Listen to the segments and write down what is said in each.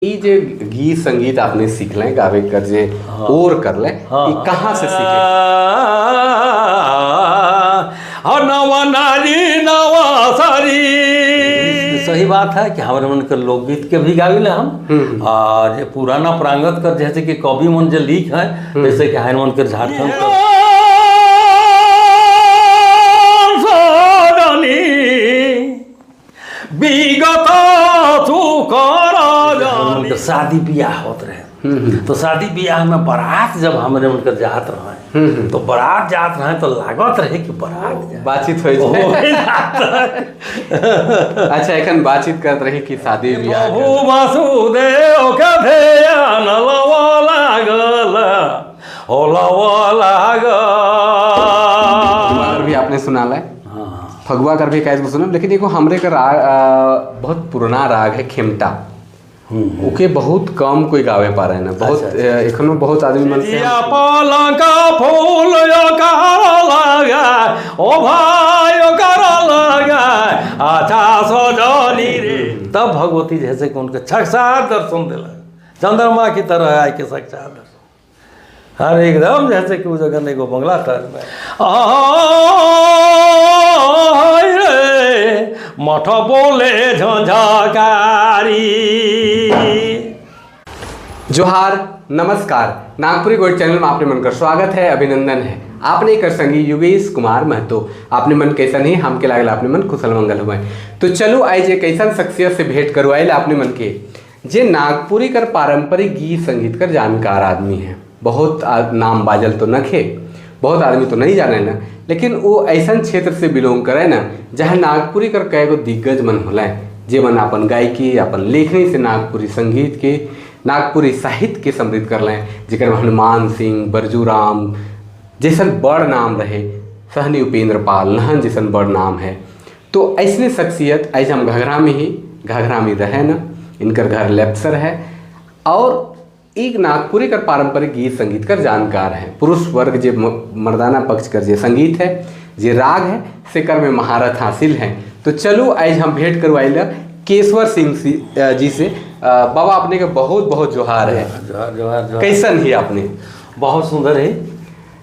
ई जे गीत संगीत आपने सीखले, गावे कर जे और करले, ई कहाँ से सीखे? नवा नारी नवा सारी। सही बात है कि हमारे मन के लोकगीत के भी गाविले हम, और जे पुराना प्रांगत कर जैसे कि कवि मन जे लिख है, जैसे कि हनुमान मन के झारखंड विगत उनकर शादी ब्याह होत रहे, तो शादी ब्याह में बारात जब हमरे उनकर जात रहे, तो बारात जात रहे तो लागत रहे कि बारात बातचीत हो जाए। अच्छा, एखन बातचीत करत रही कि शादी ब्याह वासुदेव के ध्यान लवा लागल हो लवा लागल। भी आपने सुनाला है, फगुआ कर भी कैसे सुनम, लेकिन देखो हमरे का राग बहुत पुराना राग है खेमटा, ओके बहुत कम कोई गावे पा रहे ना, बहुत एखनो बहुत आदमी मन से पलंग फूल लगा ओ भाई लगा अच्छा सजनी रे। तब भगवती जैसे कि उनके साक्षात दर्शन दिला, चंद्रमा की तरह आय के साक्षात दर्शन, हर एकदम जैसे कि जगह एगो बंगला तर में रे मठ बोले झंझकारी। जोहार, नमस्कार। नागपुरी गोल्ड चैनल में आपने मन का स्वागत है, अभिनंदन है। आपने कर संगी योगेश कुमार महतो। आपने मन कैसा नहीं हमके लागल आपने मन कुशल मंगल हुए। तो चलो आई जे कैसन शख्सियत से भेंट करवाइल आपने मन के, जे नागपुरी कर पारंपरिक गीत संगीत कर जानकार आदमी है। बहुत नाम बाजल तो नखे, बहुत आदमी तो नहीं जाने ना, लेकिन वो ऐसा क्षेत्र से बिलोंग करे ना जहाँ नागपुरी कर कई गो दिग्गज मन होला, जे मन अपन गायकी अपन लेखनी से नागपुरी संगीत के नागपुरी साहित्य के समृद्ध कर लें, जिकर हनुमान सिंह, बरजूराम जैसन बड़ नाम रहे, सहनी उपेंद्र पाल नहन जैसन बड़ नाम है। तो ऐसने शख्सियत ऐसे हम घघरा में ही घघरा में रहे ना, इनकर घर लेप्सर है और एक नागपुरी कर पारंपरिक गीत संगीत कर जानकार हैं। पुरुष वर्ग जे मर्दाना पक्ष कर जे संगीत है जे राग है से कर में महारत हासिल है। तो चलो आज हम भेंट करवाइल केशवर सिंह जी से। बाबा अपने के बहुत बहुत जोहार है। जोहार जोहार जोहार। कैसन ही आपने? बहुत सुंदर है,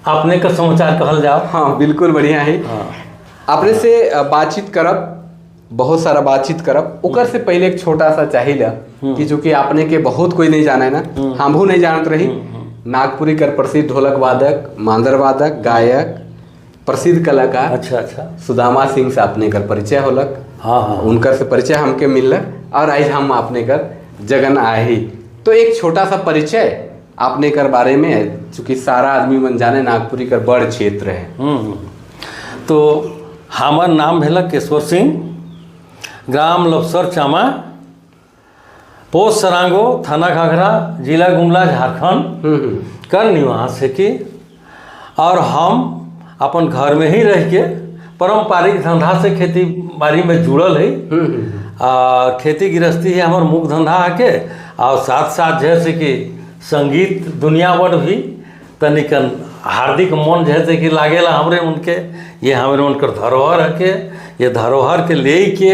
आपने का समाचार कहल जाओ। हाँ बिल्कुल बढ़िया है। हाँ। अपने से बातचीत करब, बहुत सारा बातचीत करब। ओकर से पहले एक छोटा सा चाहिए कि जो कि आपने के बहुत कोई नहीं जाना है ना, हमहू नहीं जानत रही। नागपुरी कर प्रसिद्ध ढोलक वादक, मांदर वादक, गायक, प्रसिद्ध कलाकार। अच्छा अच्छा। सुदामा सिंह से आपने कर परिचय होलक। हाँ हाँ, उनकर से परिचय हमके मिलल और आज हम आपने कर जगन आए ही। तो एक छोटा सा परिचय आपने कर बारे में, चूँकि सारा आदमी मन जाने नागपुरी कर बड़ क्षेत्र है। तो हमार नाम भेल केशवर सिंह, ग्राम लपसर चामा, पोस्ट सरांगो, थाना घाघरा, जिला गुमला, झारखंड कर निवास है कि। और हम अपन घर में ही रह के पारंपरिक धंधा से खेती बाड़ी में जुड़ल है। और खेती गृहस्थी है हमार मुख्य धंधा है के, और साथ साथ जैसे कि संगीत दुनिया भर भी तनिकन हार्दिक मन जैसे कि लागेला हमरे उनके, ये हमरे उनकर धरोहर है के, ये धरोहर के ले के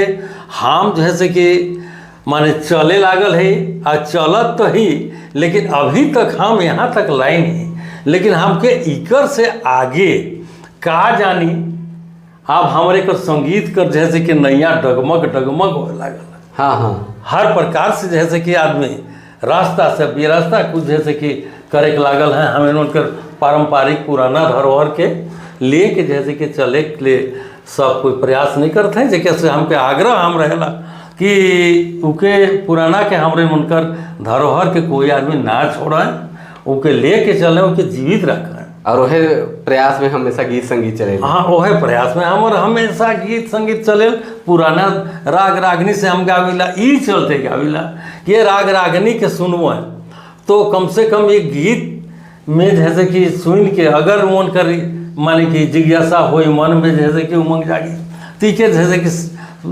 हम जैसे कि माने चले लागल है। आ चलत तो ही, लेकिन अभी तक हम यहाँ तक लाइन ही, लेकिन हमके इकर से आगे का जानी। अब हमरे कर संगीत कर जैसे कि नैया डगमग डगमग होए लागल। हाँ हाँ, हर प्रकार से जैसे कि आदमी रास्ता से बेरास्ता कुछ जैसे कि करे के लागल है। हमें उनकर पारंपरिक पुराना धरोहर के ले के जैसे कि चले के लिए सब कोई प्रयास नहीं करते हैं। जैसे हमके आग्रह हम रहेला कि उके पुराना के हमरे उनकर धरोहर के कोई आदमी ना छोड़ें, उके ले के चलें, उके जीवित रखें। और वह प्रयास में हमेशा गीत संगीत चले। हाँ, वह प्रयास में हमार हमेशा गीत संगीत चले। पुराना राग रागनी से हम गाविला, ई चलते गाविला ये राग रागनी के सुनबो तो कम से कम ये गीत में जैसे कि सुन के अगर मन कर माने कि जिज्ञासा हो मन में जैसे कि उमंग जागी तीके जैसे कि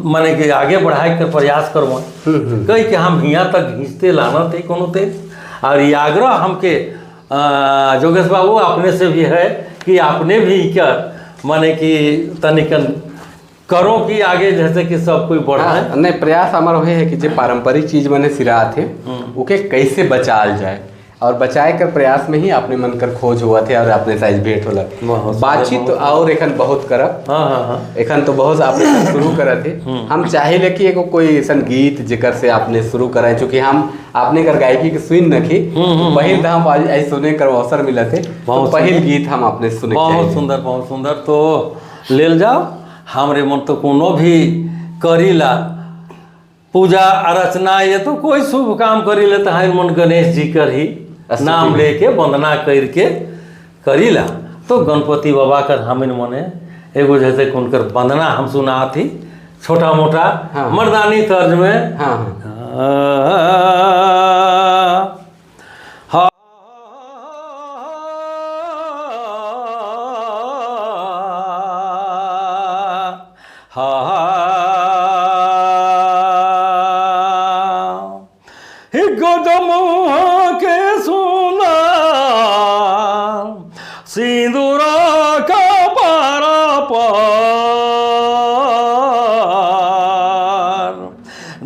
माने कि आगे बढ़ाए के प्रयास करबो कही कि हम हियाँ तक घींचते लाना थे कोनो ते। और ये आग्रह हमके जोगेश बाबू अपने से भी है कि आपने भी कर माने कि तनिकन करो कि आगे जैसे कि सब कोई बढ़े। हाँ, नहीं प्रयास हमारा वही है कि जो पारंपरिक चीज मने सिरात है उके कैसे बचाल जाए, और बचाए कर प्रयास में ही आपने मन कर खोज हुआ थे और आपने साइज भेंट होला। बातचीत तो और एखन बहुत करब। हाँ हाँ हाँ। एखन तो बहुत आपने शुरू करा थे। हम चाहे ले कि एगो कोई ऐसा गीत जेकर से आपने शुरू कराए, चूँकि हम आपने कर गायकी के सुन नखी, तो पहिल हम आज ऐ सुने कर अवसर मिला थे, तो पहिल गीत हम आपने सुने। बहुत सुंदर, बहुत सुंदर। तो लेल जाओ, हमरे मन तो कोनो भी करीला पूजा अर्चना ये तो कोई शुभ काम करीला तो हमारे मन गणेश जी कर ही नाम लेके वंदना करके करीला। तो गणपति बाबा कर हमें मने एगो जैसे उनकर वंदना हम सुना थी छोटा मोटा। हाँ। मर्दानी तर्ज में। हाँ। हाँ। गजमुहा के सुना सिंदूरा का पारा पर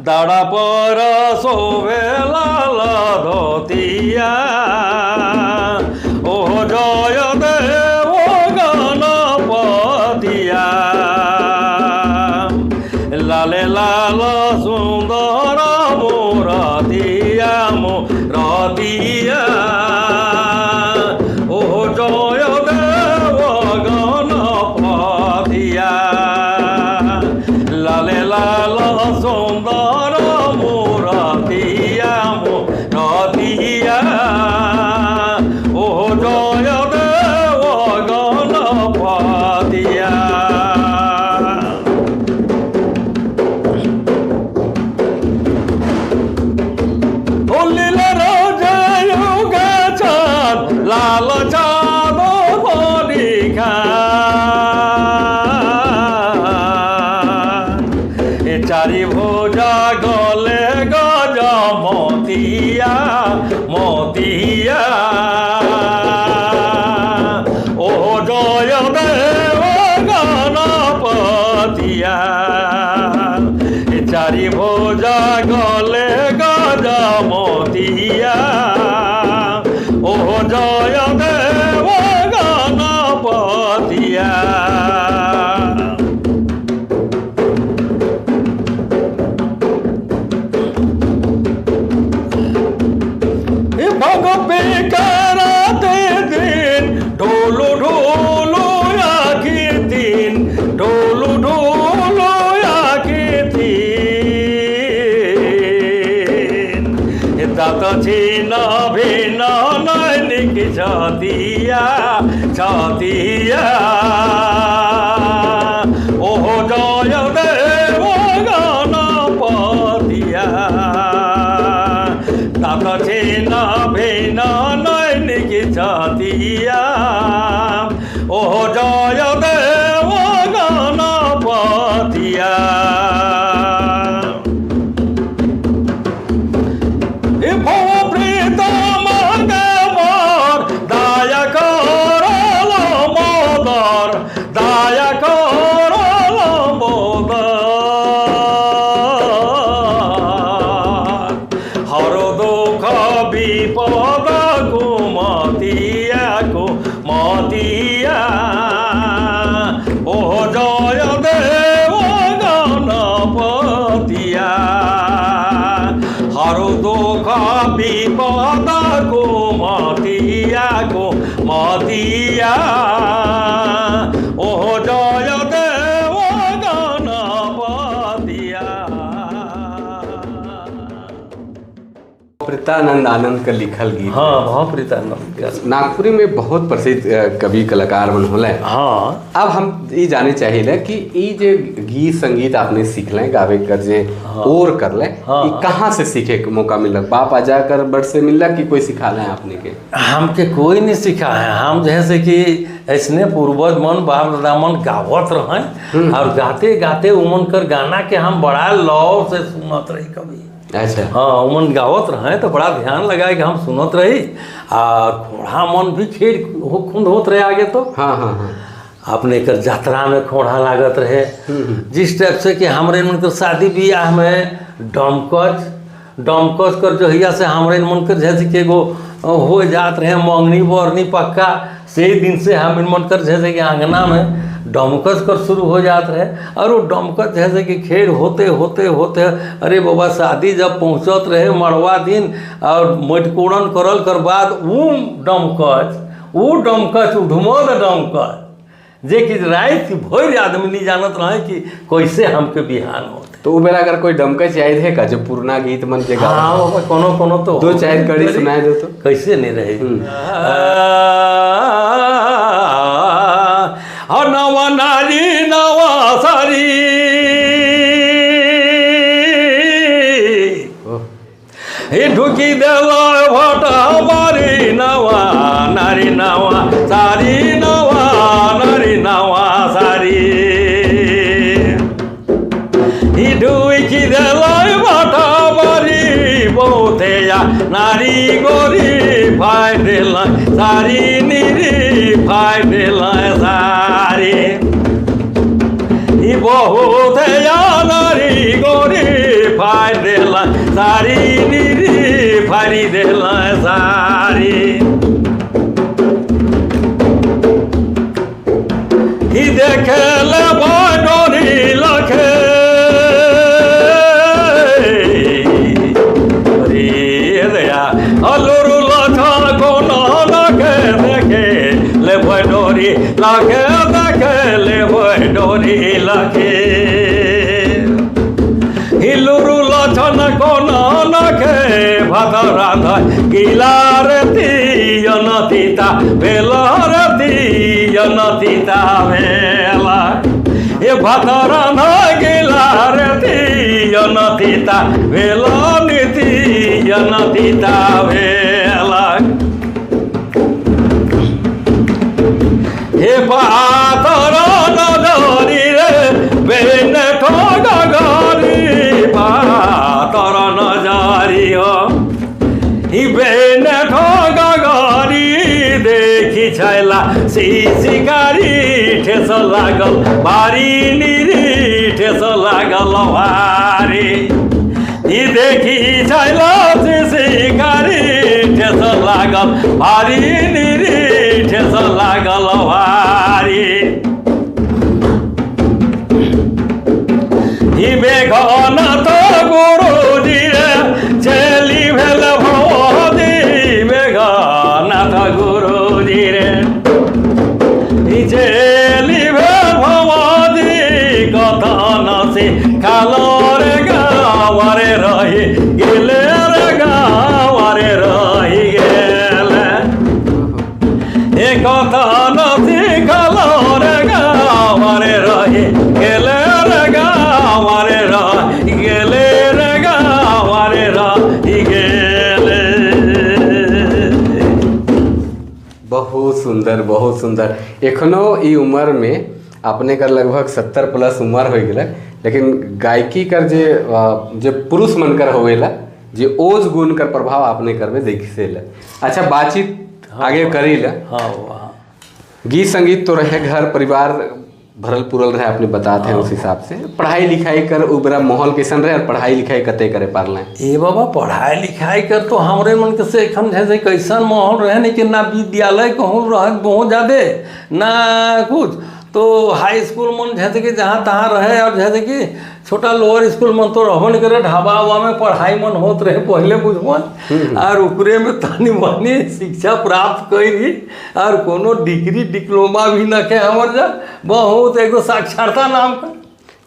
दाड़ा पर शोभे लाल धोतिया ओ जय देव गणपतिया लाले लाल सुंदर मोरतिया मोरतिया ओ जय देव गणपतिया लाले लाल सुंदर मोरतिया मोरतिया ओ जय देव गणपतिया। लाल चाँद चारि भोजा गले गज मोतिया मोतिया ओ जय देव गणपतिया चारि भोजा गले गज मोतिया ओ जय देव गणपतिया। भगवे कराते दिन ढोलो ढोलो आखी दिन ढोलो ढोलो आखी दिन दात छिन भिन्न नैनिक छतिया छतिया ओहो जय देव गणपतिया दात छिन भिन्न नैनिक छतिया ओहो जय देव गणपतिया। दया करल मोदर दया करल मोदर हर दुख विपद कुमतिया कुमतिया ओ जय देव गणपतिया हर दुख विपद कुमतिया कुमतिया ओ जय देव गणपतिया। प्रीतानंद आनंद का लिखल गीत। हाँ, बहुत प्रीतानंद नागपुरी में बहुत प्रसिद्ध कवि कलाकार मन होले। हाँ। अब हम ये जाने चाहिए कि ये जे गीत संगीत आपने सीख लें गावे कर जे। हाँ। और कर ले। हाँ। ये कहाँ से सीखे के मौका मिला? बाप आ जाकर बड़ से मिला कि कोई सिखा लें आपने के? हमके कोई नहीं सिखा है। हम जैसे कि ऐसने पूर्वज मन बाप दादा मन गावत रहें और गाते गाते उमन कर गाना के हम बड़ा लव से सुनत रही कभी। अच्छा। हाँ, उमन गावत रहे तो बड़ा ध्यान लगाए कि हम सुनत रही और घोड़ा मन भी खेल खुंद होत रहे आगे तो। हाँ हाँ हाँ। अपने कर यात्रा में खोढ़ा लागत रहे। जिस टाइप से कि हमरे मन के शादी ब्याह में डमकच डमकच कर जहिया से हमरे मन के जैसे कि एगो हो जात रहे मंगनी बरनी पक्का, से दिन से हम मन कर जैसे कि आंगना में डमकच कर शुरू हो जात रहे। और वो डमकच जैसे कि खेल होते होते होते, अरे बाबा, शादी जब पहुँचत रहे मड़वा दिन और मटकोड़न करल कर बाद ऊ डमकच उधमल डमकच जे कि रात भर आदमी नहीं जानत रहे कि कैसे हमके बिहान होते। तो वो बेरा अगर कोई डमकच याद है का जो पुराना गीत मन के गावत? हाँ बाबा, कोनो कोनो तो दो चार कड़ी सुनाए दो तो। कैसे नहीं रहे। नवा नारी नवा सारी ढुकी देल भटा बारी नवा नारी नवा सारी नवा नारी नवा सारी ढुकी देल भटा बारी बहुते या नारी गोरी फाय देल सारी निरी फाय देल सारी बहुत या नारी गोरी फाय देल सारी निरी फारी देल सारी देखे ले लखे रे अलुरु लखा कोनो लखे देखे ले डोरी लखे देखे ले डोरी लखे हिलुरु लछन कोनो लखे भात राध गिलार तीयन तीता भेल रे तीयन तीता भेला ए भात राध गिलार तीयन तीता भेल तीयन तीता भेला हे पातर नजरी रे बेन ठोगरी पातर नजरी हो बेन ठोगरी देखी छैला शिकारी ठेस लागल भारी निरी ठेस लागल भारी देखी छैला शिकारी ठेस लागल भारी निरी ठेस लागल भारी मेघनाथ गुरुजी रे चली भेल भवदी मेघनाथ गुरुजी रे चली भेल भवदी कथन से खालो रे गाँवरे रही गेले रे गाँवरे रही गेले ए कथन सिखलो रे गाँवरे रही गेले रे गाँवरे रही गेले रे गाँवरे रही गेले। बहुत सुंदर, बहुत सुंदर। एखनो ई उम्र में अपने कर लगभग 70 प्लस उम्र हो गया, लेकिन गायकी कर जे जे पुरुष मन कर होवेला जे ओज गुण कर प्रभाव आपने कर में देख से ला। अच्छा, बातचीत आगे करी ला। हाँ, गीत संगीत तो रहे, घर परिवार भरल पुरल रहे, आपने बताते हैं उस हिसाब से। पढ़ाई लिखाई कर उबरा माहौल कैसन रहे और पढ़ाई लिखाई कते करे पारल? ए बाबा, पढ़ाई लिखाई कर तो हमरे मन के से एखन जैसे कैसन माहौल रहे नहीं कि ना विद्यालय कहूँ रहे बहुत ज़्यादा ना कुछ, तो हाई स्कूल मन जैसे कि जहाँ तहाँ रहे और जैसे कि छोटा लोअर स्कूल मन तो रहबो नहीं करे, ढाबा उबा में पढ़ाई मन होत रहे पहले बुझबन और ओकरे में तनी मनी शिक्षा प्राप्त करी और कोनो डिग्री डिप्लोमा भी न के हमर जा बहुत एगो साक्षरता नाम का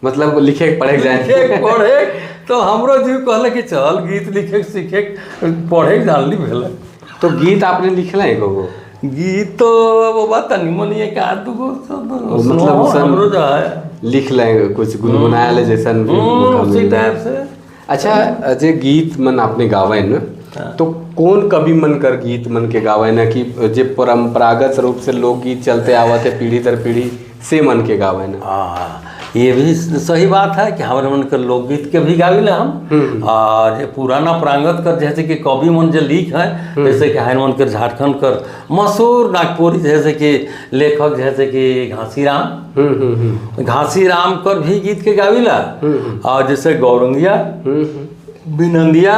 मतलब लिखे पढ़े जाए लिखे पढ़े तो हमरो जी कहले कि चल गीत लिखे सीखे पढ़े जानली भेल। तो गीत आपने लिखला एगो? गीत तो बाबा तनी मनी एक आध दुगो मतलब हमरो जो है लिख ले कुछ गुनगुनाए ले जैसन भी उसी टाइप से। अच्छा, जे गीत मन आपने गावे न तो कौन कवि मन कर गीत मन के गावे न कि जे परंपरागत रूप से लोकगीत चलते आवत है पीढ़ी दर पीढ़ी से मन के गावे न? हाँ, ये भी सही बात है कि हमारे मन के लोकगीत के भी गाविला हम, और ये पुराना प्रांगत कर जैसे कि कवि मन जो लिख है, जैसे कि हनुमान कर झारखंड कर मशहूर नागपुरी जैसे कि लेखक जैसे कि घासीराम, घासीराम कर भी गीत के गाविला, और जैसे गौरंगिया, बिनंदिया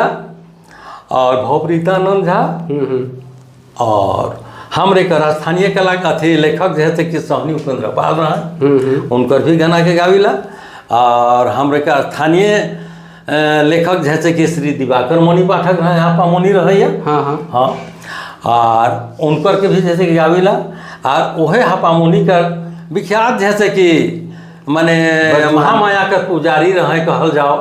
और भवप्रीतानंद झा, और हमरे का स्थानीय कला अथी लेखक जैसे कि सोहनी उपेंद्र पाल रहा, उनकर भी गाना के गाविला। और हमरे का स्थानीय लेखक जैसे कि श्री दिवाकर मणि पाठक रहे, यहाँ पामोनी रहे। हाँ हाँ हाँ, और उनकर के भी जैसे कि गाविला। और वह हापामोनी कर विख्यात जैसे कि माने महामाया का पुजारी रहे कहल जाओ,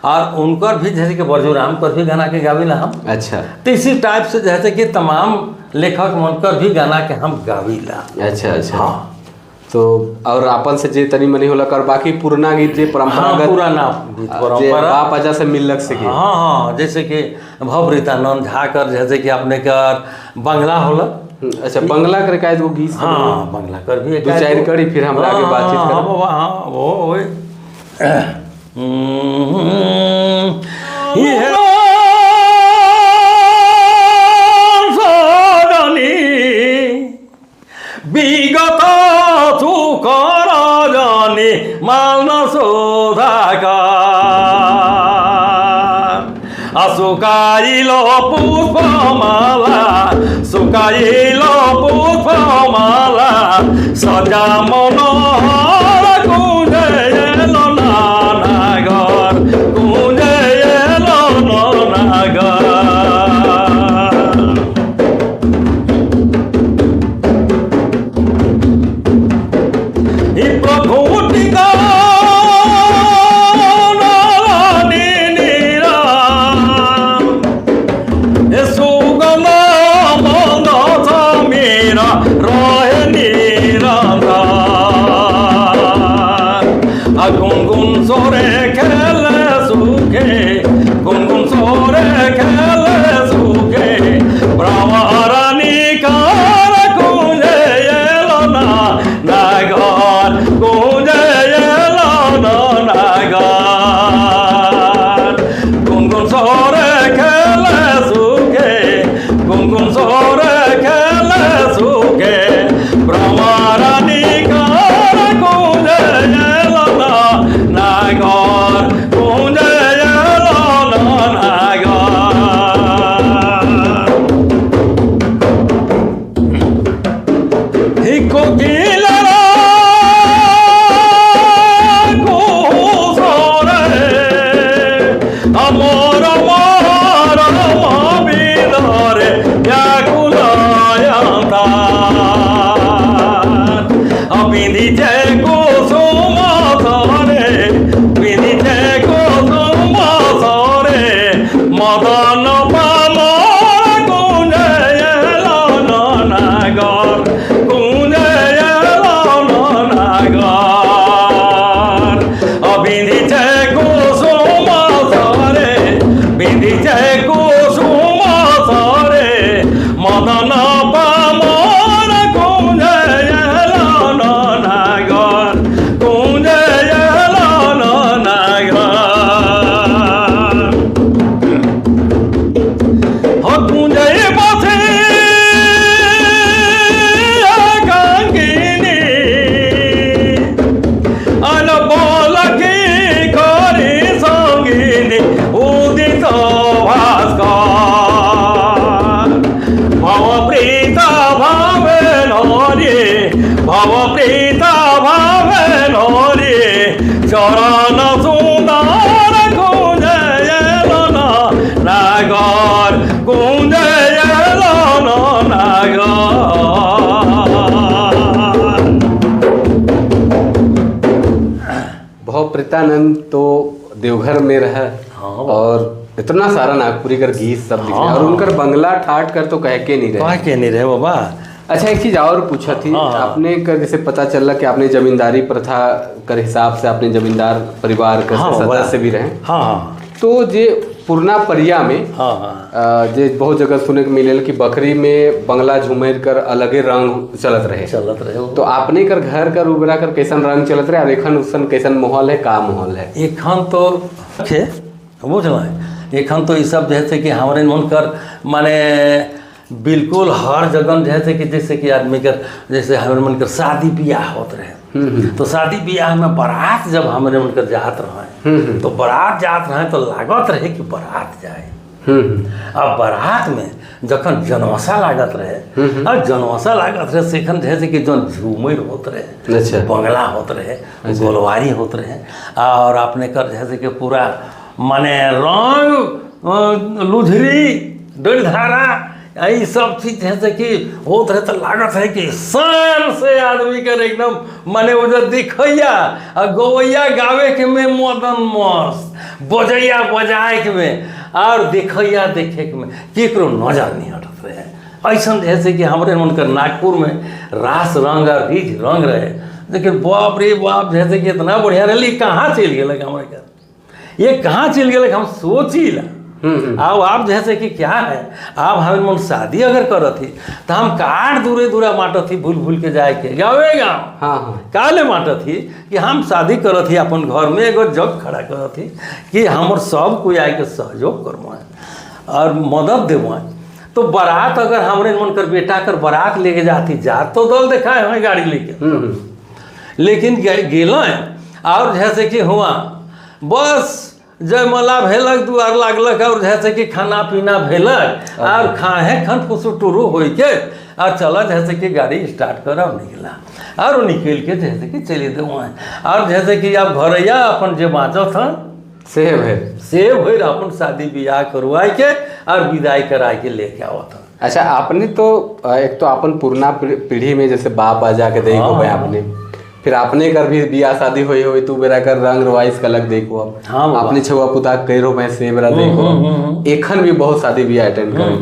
और उनकर भी जैसे कि बरजूराम कर भी गाना के गाविला हम। अच्छा, तो इसी टाइप से जैसे कि तमाम लेखक मनकर भी गाना के हम गाविला। अच्छा अच्छा। हाँ, तो और अपन से जे तनी मनी होला कर, बाकी पुराना गीत जे परंपरागत, हाँ, पुराना गीत परंपरा बाप अजा से मिलक से। हाँ हाँ, जैसे कि भवप्रीतानंद झा कर जैसे कि अपने कर बंगला होला। अच्छा, बंगला कर का वो गीत? हाँ, बंगला कर भी दो चार कड़ी फिर हम आगे बातचीत करें। हाँ हाँ, वो वो বিগত সুখর জনি মান সুধাকর, শুকাইল পুষ্পমালা, শুকাইল পুষ্পমালা, সজা মনোহর কুঞ্জে এলো নাগর, কুঞ্জে এলো নাগর। भवप्रीतानंद तो देवघर में रहा, हाँ। और इतना सारा नागपुरी कर गीत सब लिखे, हाँ। और उनकर बंगला ठाट कर तो कह के नहीं रहे, कह के नहीं रहे बाबा। अच्छा, एक चीज और पूछा थी, हाँ। आपने कर जैसे पता चला कि आपने जमींदारी प्रथा कर हिसाब से आपने जमींदार परिवार का हाँ, सदस्य भी रहे। हाँ हाँ। तो जे पुरना परिया में हाँ हाँ जे बहुत जगह सुने के मिलेल कि बकरी में बंगला झुमेर कर अलगे रंग चलत रहे। चलत रहे। तो आपने कर घर कर उबरा कर कैसन रंग चलत रहे और एखन उसन कैसन माहौल है, का माहौल है? एखन तो खे बुझल, एखन तो ई सब जैसे कि हमारे मन कर माने बिल्कुल हर जगह जैसे कि जैसे कि आदमी कर जैसे हमारे मन कर शादी ब्याह होत रहे तो शादी ब्याह में बारात जब हमारे मन कर जात रहे तो बारात जात रहे तो लागत रहे कि बारात जाए। अब बारात में जखन जनवसा लागत रहे और जनवसा लागत रहे सेखन जैसे कि जौन झूमर होत रहे। अच्छा। बंगला होत रहे। अच्छा। गोलवारी होत रहे और अपने कर जैसे कि पूरा माने रंग लुझरी डोलधारा यही सब चीज जैसे कि होत रहे तो लागत है कि शान से आदमी कर एकदम माने वो जो दिखैया और गवैया गावे के में मदन मस्त, बजैया बजाए के में और देखैया देखे के में केकरो नजर नहीं हटत रहे। ऐसा जैसे कि हमारे मन कर नागपुर में रास रंग और रिज रंग रहे, लेकिन बाप रे बाप जैसे कि इतना बढ़िया रहे, कहाँ चल गए हमारे घर, ये कहाँ चल गए हम सोची ला। अब आप जैसे कि क्या है, आप हमें मन शादी अगर करत थी तो हम कार्ड दूरे दूरा बाँटत थी भूल भूल के जाए के गाँवे गाँव। हाँ हाँ। काले बाँटत थी कि हम शादी करत थी अपन घर में एगो जग खड़ा करत थी कि हमर सब कोई आके सहयोग करवाएं और मदद देवाएं। तो बारात अगर हमरे मन कर बेटा कर बारात लेके जाती जात तो दल दिखाए हमें गाड़ी लेके, लेकिन गेल और जैसे कि हुआ बस जयमाला भेलक दुआर लागलक और जैसे कि खाना पीना भेलक और खाहे खन फुसु टुरू होई के और चला जैसे कि गाड़ी स्टार्ट कर और निकला और निकल के जैसे कि चले दे वहाँ और जैसे कि आप घरैया अपन जे बाँचत हन से भर से भर अपन शादी ब्याह करवाए के और विदाई कराए के लेके आवत हन। अच्छा, आपने तो एक तो अपन पुरना पीढ़ी में जैसे बाप बाजा के देखो भाई आपने, फिर आपने कर भी बियाह शादी हुई हुई तू बेरा कर रंग रवाइस का अलग देखो अब। हाँ बाबा। आपने छुआ पुता करो मैं से बेरा देखो, एखन भी बहुत शादी बियाह अटेंड करे,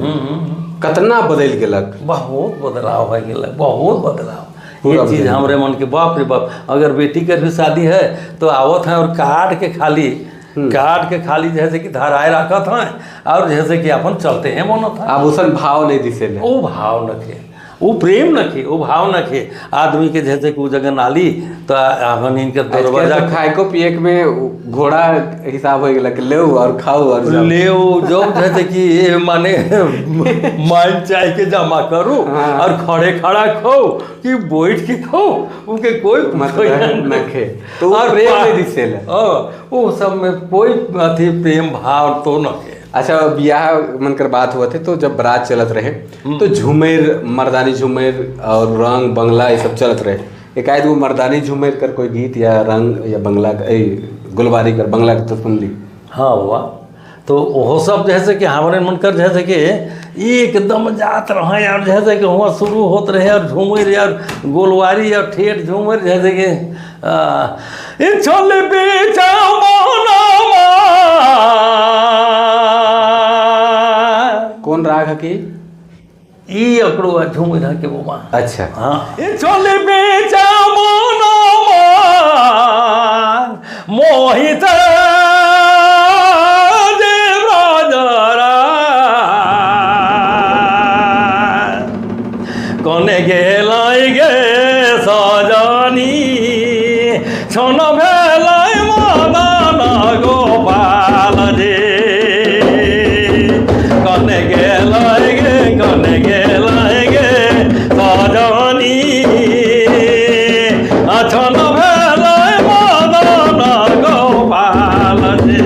कतना बदल गेलक? बहुत बदलाव है गेलक, बहुत बदलाव। पूरा ये चीज हमरे मन के बाप रे बाप, अगर बेटी के भी शादी है तो आवत है और कार्ड के खाली जैसे कि धराए रखत हैं और जैसे कि अपन चलते हैं बनत है। अब उसन भाव नहीं दिसे वो भाव नखे, वो प्रेम नखे, वो भाव नखे आदमी के जैसे कि वो जगह नाली तो अपन इनके दरवाजा तो खाए को पिए में घोड़ा हिसाब हो गेला कि ले और खाओ और ले जो जैसे कि ये माने मान चाय के जमा करो। हाँ। और खड़े खड़ा खाओ कि बैठ के खाओ उनके कोई मतलब नखे, तो और प्रेम नहीं दिसेला। वो सब में कोई अथी प्रेम भाव तो नखे। अच्छा, ब्याह मन कर बात हुआ थे तो जब बारात चलत रहे तो झूमेर मर्दानी झूमेर और रंग बंगला ये सब चलत रहे, एकाएक वो मर्दानी झूमेर कर कोई गीत या रंग या बंगला गुलबारी कर बंगला तो सुन ली? हाँ हुआ तो वो सब जैसे कि हमारे मन कर जैसे कि एकदम जात रहे और जैसे कि वहाँ शुरू होत रहे और झूमर और गोलवारी और ठेठ झूमर जैसे कि चल बेचा कौन राग है की ई अकड़ो झूमर है के बोमा। अच्छा हाँ, चल बेचा मोहित कने गेलाई गे सजनी छन भेलाई मदन गोपाल रे, कने गेलाई गे कने गेलाई गे सजनी छन भेलाई मदन गोपाल रे।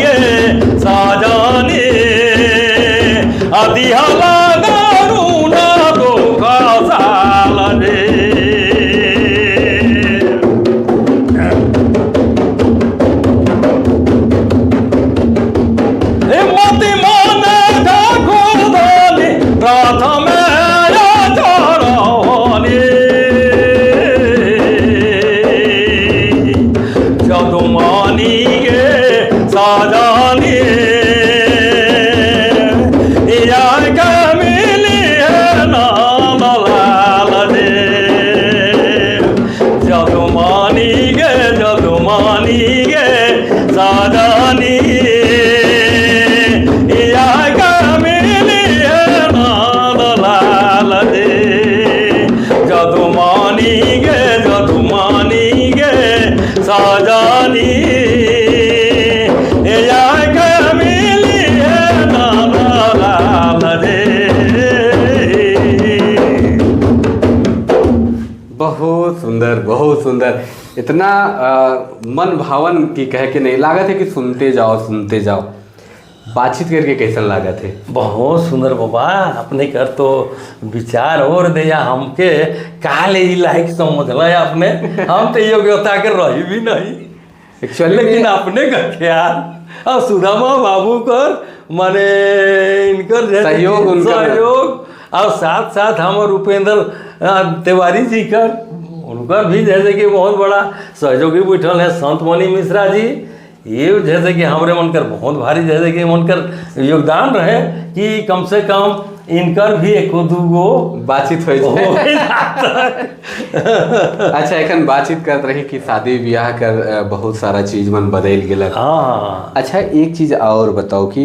गे साजनी अदिहला दारुण दुख साल रे। मति मने ठाकुर धनी प्रथमे चरणी যদুমণি গে সজনী ইয়াকে মিলি নন্দলাল রে। যদুমণি গে যদুমণি গে সজনী ইয়াকে মিলি নন্দলাল রে। যদুমণি গে যদুমণি গে সজনী ইয়াকে মিলি নন্দলাল রে। बहुत सुंदर, बहुत सुंदर। इतना मन भावन की कहे के नहीं लागत है कि सुनते जाओ सुनते जाओ। बातचीत करके कैसन लागत है? बहुत सुंदर बाबा, अपने कर तो विचार और दिया हमके काले ही लायक समझल अपने, हम तो योग्यता के रही भी नहीं एक्चुअली लेकिन अपने का ख्याल और सुदामा बाबू कर माने इनकर जैसे सहयोग उनकर। सहयोग और साथ साथ हम उपेंद्र तिवारी जी कर उनकर भी जैसे कि बहुत बड़ा सहयोगी बैठल है संत मणि मिश्रा जी, ये जैसे कि हमारे मन कर बहुत भारी जैसे कि मन कर योगदान रहे कि कम से कम इनकर भी एको दूगो बातचीत हो हो जाए। जाता। अच्छा, एखन बातचीत करत रही कि शादी ब्याह कर बहुत सारा चीज मन बदल गेलक। हाँ। अच्छा, एक चीज और बताओ कि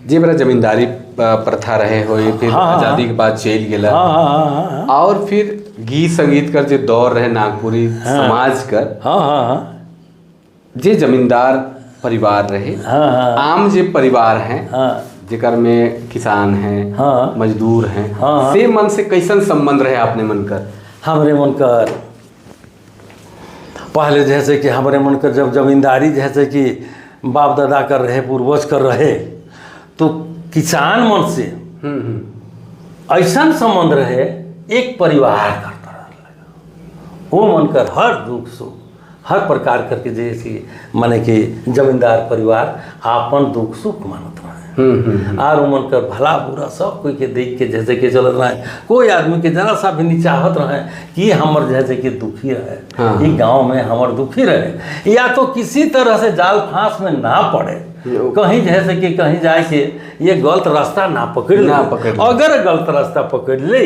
जे बड़ा जमींदारी प्रथा रहे होए, फिर हाँ, हाँ, आजादी के बाद चल गेला। हाँ हाँ हाँ हाँ और फिर गीत संगीत कर जे दौर रहे नागपुरी समाज कर, हाँ हाँ हाँ जे जमींदार परिवार रहे, हाँ हाँ आम जे परिवार हैं, हाँ जेकर में किसान हैं, हाँ। मजदूर हैं, हाँ। से मन से कैसन संबंध रहे आपने मन कर? हमरे मन कर पहले जैसे कि हमरे मन कर जब जमींदारी जैसे कि बाप दादा कर रहे, पूर्वज कर रहे, तो किसान मन से ऐसा संबंध रहे एक परिवार करता रहे। वो मन कर हर दुख सुख हर प्रकार करके जैसे माने कि जमींदार परिवार आपन दुख सुख मानत रहे आर उमन कर भला बुरा सब कोई के देख के जैसे कि चलत रहे, कोई आदमी के जरा सा भी नहीं चाहत रहे कि हमर जैसे कि दुखी रहे, हाँ। ई गांव में हमर दुखी रहे या तो किसी तरह से जाल फांस में ना पड़े, कहीं जैसे कि कहीं जाए के ये गलत रास्ता ना पकड़ ले। ना पकड़ ले। अगर गलत रास्ता पकड़ ले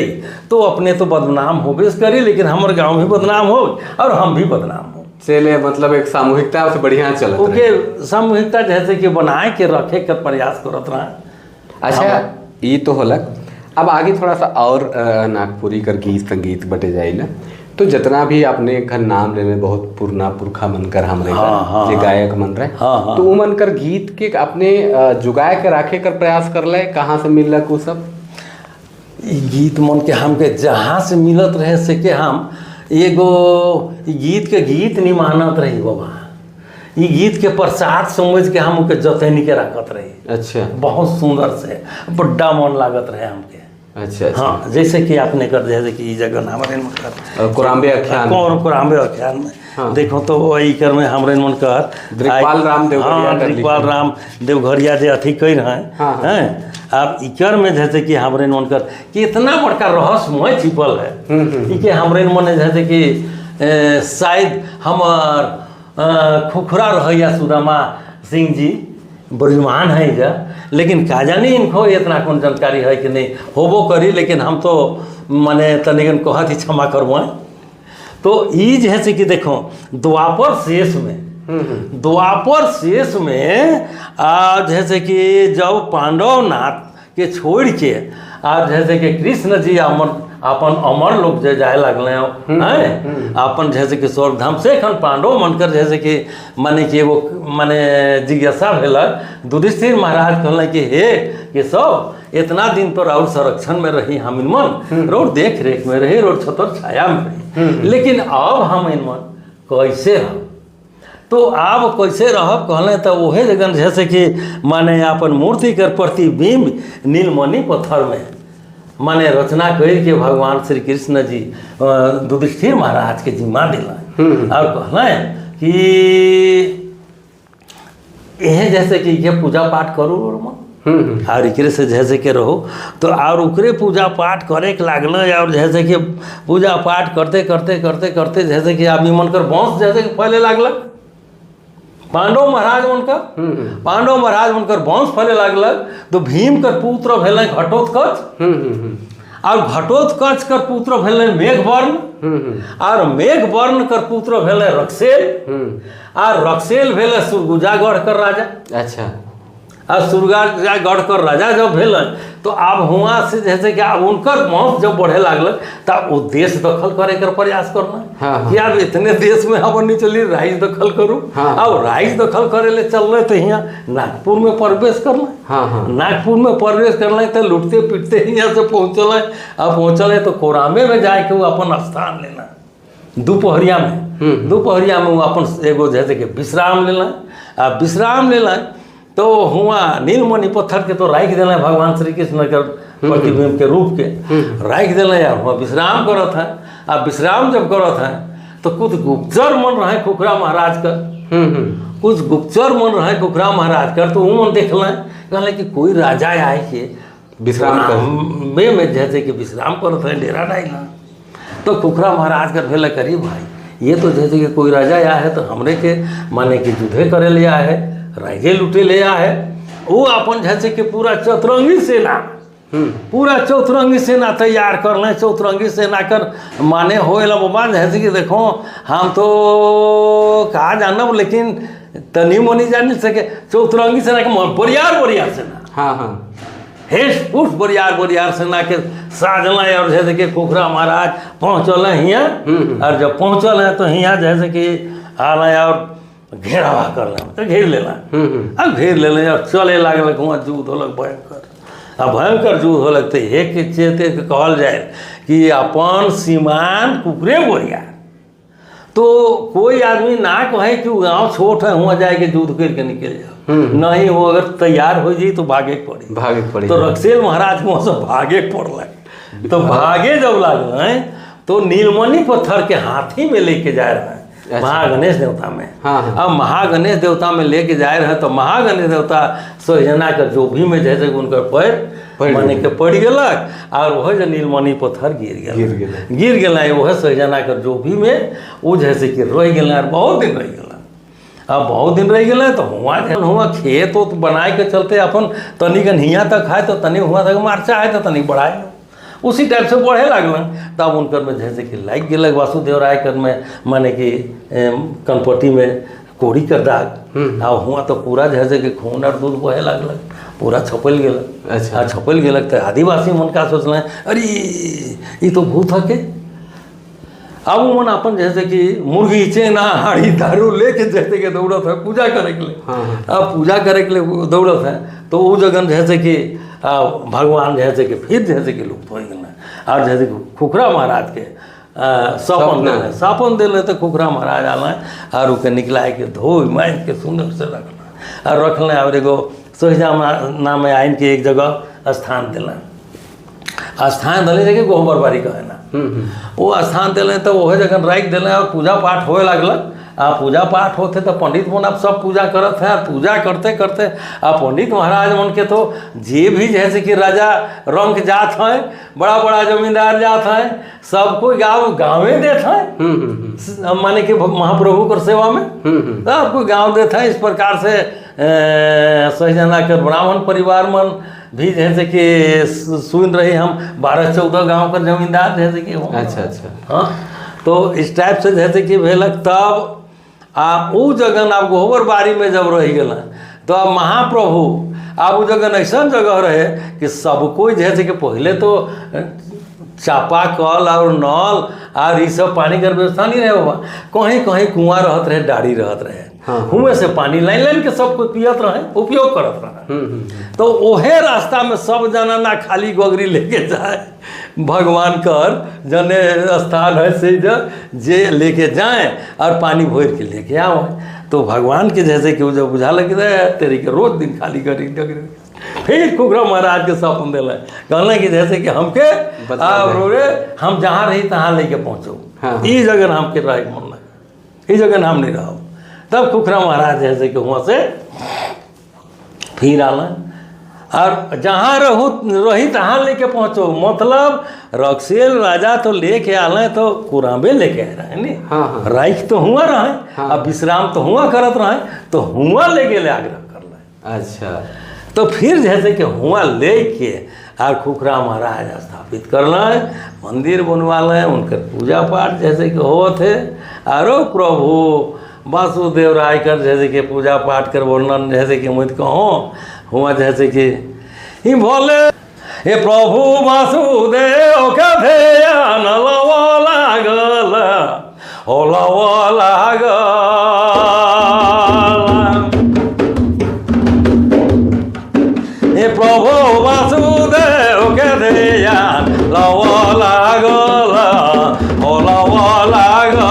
तो अपने तो बदनाम होबे करी, लेकिन हमर गांव भी बदनाम हो और हम भी बदनाम हो। चले मतलब एक सामूहिकता से बढ़िया चलत रहे। ओके सामूहिकता जैसे कि बनाए के रखे के प्रयास करत रहे। अच्छा, ये तो होलक। अब आगे थोड़ा सा और नागपुरी कर गीत संगीत बटे जाए ना, तो जितना भी आपने घर नाम ले ले बहुत पुरना पुरखा मन कर हमरे हाँ, हाँ, जे गायक मन रहे, हाँ, हाँ। तो वो मन कर गीत के अपने जुगाए के राखे कर प्रयास कर ले, कहाँ से मिलक वो सब? ई गीत मन के हमके जहाँ से मिलत रहे से के हम एगो ई गीत के गीत नहीं मानत रही बाबा, ई गीत के प्रसाद समझ के हम ओके जतनी के रखत रही। अच्छा। बहुत सुंदर से बड्डा मन लागत रहे हमके। अच्छा अच्छा। हाँ, जैसे कि आपने कर जैसे कि ई जगह हमारे मन कर और कोराम्बे आख्यान। कोराम्बे आख्यान में हाँ। देखो तो वही कर में हमरे मन कर दृगपाल राम देवघरिया हाँ, कर दृगपाल लिखल। राम देवघरिया जे अथी कर रहे हैं, हाँ, हाँ। हैं आप इकर में जैसे कि हमरे मन कर कि इतना बड़का रहस्यमय छिपल है कि हमरे मन जैसे कि शायद हमर खुखरा रहैया सुदामा सिंह जी ब्रजमान है जा, लेकिन का जानी इनको इतना कौन जानकारी है कि नहीं होबो करी, लेकिन हम तो माने तनिकन कहत ही क्षमा करबो। तो ई जे है से कि देखो द्वापर शेष में, द्वापर शेष में आ जैसे कि जब पांडव नाथ के छोड़ के आ जैसे कि कृष्ण जी अमर अपन अमर लोग जे जाए लगल हैं अपन जैसे कि स्वर्गधाम से एखन पांडव मनकर जैसे कि माने कि एगो माने जिज्ञासा भेलक, युधिष्ठिर महाराज कहलन कि हे के सब इतना दिन तो राउर संरक्षण में रही हम मन, रोड देख रेख में रही, रोड छतर छाया में रही, लेकिन अब हम इन मन कैसे रह? तो आब कैसे रहब कहले तो वहे जगन जैसे कि माने अपन मूर्ति कर प्रतिबिंब नीलमणि पत्थर में माने रचना करके भगवान श्री कृष्ण जी युधिष्ठिर महाराज के जिम्मा दिलन और कहले कि यह जैसे कि ये पूजा पाठ करू और मन और एकरे से जैसे के रहो। तो और ओकरे पूजा पाठ करे के लागल और जैसे कि पूजा पाठ करते करते करते करते जैसे कि आदमी मन कर वंश जैसे कि फैले लागल। पांडव महाराज उनकर पांडव महाराज उनकर वंश फैले लागल। तो भीम कर पुत्र भेल घटोत्कच और घटोत्कच कर पुत्र भेल मेघवर्ण और मेघवर्ण कर पुत्र भेल रक्सेल और रक्सेल भेल सुरगुजागढ़ कर राजा। अच्छा। और सुरगुजागढ़ कर राजा जब भेल तो आब हुआ से जैसे कि आब उनकर वंश जब बढ़े लागल तब वो देश दखल करे कर प्रयास करना हाँ। कि आब इतने देश में हम नहीं चली राइज दखल करू। हाँ। अब राइज दखल करे ले चल रहे तो यहाँ नागपुर में प्रवेश करना। हाँ हाँ। नागपुर में प्रवेश करना तो लुटते पिटते यहाँ से पहुँचल है। अब पहुँचल है तो कोरामे में जाके वो अपन स्थान लेना दोपहरिया में। दोपहरिया में वो अपन एगो जैसे कि विश्राम लेना। आ विश्राम लेना तो हुआ नीलमणि पत्थर के तो राख दिल भगवान श्री कृष्ण के प्रतिबिंब के रूप के राख दिल यार हुआ विश्राम करत है। आ विश्राम जब करत है तो कुछ गुप्तचर मन रहे खुखरा महाराज का। कुछ गुप्तचर मन रहे खुखरा महाराज कर तो वो मन देखल कहले कि कोई राजा आए के विश्राम कर में जैसे कि विश्राम करत है डेरा डाला। तो खुखरा महाराज कर भेल करी भाई ये तो जैसे कि कोई राजा आया है तो हमरे के माने कि युद्धे करे ले आया है, राजे लूटे ले आया है। वो अपन जैसे कि पूरा चतुरंगी सेना पूरा चौतरंगी सेना तैयार कर लें। चौतरंगी सेना कर माने हो बाबा जैसे कि देखो हम तो कहा जानब लेकिन तनी मनी जान सके। चौतरंगी सेना के बरियार बरियार सेना। हाँ हाँ। हेस पुष बरियार बरियार सेना के साजल और जैसे कि खुखरा महाराज पहुँचल हियाँ। और जब पहुँचल हैं तो हियाँ जैसे कि आल और घेरावा कर लें तो घेर लेना। अब घेर ले और चले लागल वहाँ युद्ध होलक भयंकर। आ भयंकर युद्ध होलक तो एक चेते कहल जाए कि अपन सीमान कुकरे बोरिया। तो कोई आदमी ना कहे कि वो गाँव छोट है वहाँ जाके युद्ध करके निकल जाओ, नहीं वो अगर तैयार हो जाए तो भागे पड़ी भागे पड़ी। तो रक्सेल महाराज वहाँ से भागे पड़ल। तो भागे जब लागल तो नीलमणि पत्थर के हाथी में लेके जा रहे हैं महागणेश देवता में। हाँ हाँ। अब महागणेश देवता में लेके जाए रहे तो महागणेश देवता सोजना के जो भी में जैसे उनकर पैर माने के पड़ गलक और वह जो नीलमणि पत्थर गिर गया गिर गया वह सोजना के जो भी में वो जैसे कि रह गया और बहुत दिन रह गया। अब बहुत दिन रह गए तो हुआ हुआ खेत उत बनाए के चलते अपन तनिक हियाँ तक है तो तनिक हुआ तक मार्चा है तो तनिक बढ़ाए उसी टाइप से बढ़े लागल। तब उनकर में जैसे कि लाग गलक वासुदेव राय कर में माने कि कनपट्टी में कोड़ी कर दाग। आ हुआ तो पूरा जैसे कि खून और दूध बहे लागल पूरा छपल गलक। अच्छा। छपल गलक तो आदिवासी मन का सोचल अरे ये तो भूत हके। अब वो मन अपन जैसे कि मुर्गी चेना हाड़ी दारू लेके जैसे कि दौड़त है पूजा करे के लिए। हाँ। अब पूजा करे के लिए दौड़त है तो वो जगन जैसे कि भगवान जैसे कि फिर जैसे कि लुप्त हो गए और जैसे कि खुखरा महाराज के सपन दिल सपन दिल तो खुखरा महाराज आल और ओके निकला के धोई मारि के सुंदर से रखल और रखल और एगो सोहिजा नाम आइन के एक जगह स्थान दिल। स्थान दिले जगह गोबर बाड़ी कहे ना वो स्थान दिले तो वह जगह राखि दिले और पूजा पाठ होए लागल। आ पूजा पाठ होते तो पंडित मन अब सब पूजा करत है। पूजा करते करते आ पंडित महाराज मन के तो जे भी जैसे कि राजा रंग जात हैं, बड़ा बड़ा जमींदार जात हैं, सब कोई गाँव गाँवे देत हैं माने कि महाप्रभु कर सेवा में सब कोई गाँव देते हैं। इस प्रकार से सहीजना के ब्राह्मण परिवार मन भी जैसे कि सुन रहे हम 12-14 गाँव का जमींदार जैसे कि। अच्छा अच्छा। हाँ तो इस टाइप से जैसे कि भेलक तब आ उ जगन आप गोबर बाड़ी में जब रह गए तो अब महाप्रभु आब उ जगन ऐसा जगह रहे कि सब कोई जैसे कि पहले तो चापा कल और नल और ये सब पानी के व्यवस्था नहीं रहे बाबा। कहीं कहीं कुआं रहत रहे, डाड़ी रहत रहे। हाँ। हुए से पानी लाइन लाइन के सब कोई पियत रहे, उपयोग करत रहे। तो ओहे रास्ता में सब जना ना खाली गोगरी लेके जाए भगवान कर जने स्थान है से जे लेके जाए और पानी भर के लेके आवे। तो भगवान के जैसे कि जब बुझा लगे तेरी के रोज दिन खाली करी। फिर खुखरा महाराज के सपन दिल, कहल कि जैसे कि हमके रे हम जहाँ रही तहाँ लेके पहुँचो। हाँ। ई जगह हमके रहे मन नहीं, ई जगह हम नहीं रहो। तब खुखरा महाराज जैसे कि वहाँ से फिर आल और जहाँ रहू रही तहाँ लेके पहुँचो। मतलब रक्सेल राजा तो लेके आल तो कुराबे लेके आए रहे नी। हाँ, हाँ। राइख तो हुआ रहे। हाँ। अब विश्राम तो हुआ करत रहे, तो हुआ लेके ले आग्रह कर रहे। अच्छा, तो फिर जैसे कि हुआ लेके और खुखरा महाराज स्थापित कर लें, मंदिर बनवा लें, उनकर पूजा पाठ जैसे कि होत है। आरो प्रभु वासुदेव राय कर जैसे कि पूजा पाठ कर वर्णन जैसे कि मुझ कहो हुआ जैसे कि ही बोले हे प्रभु वासुदेव के ध्यान लव लागल हो लव लागल। हे प्रभु वासुदेव के ध्यान लव लागल हो लव लागल।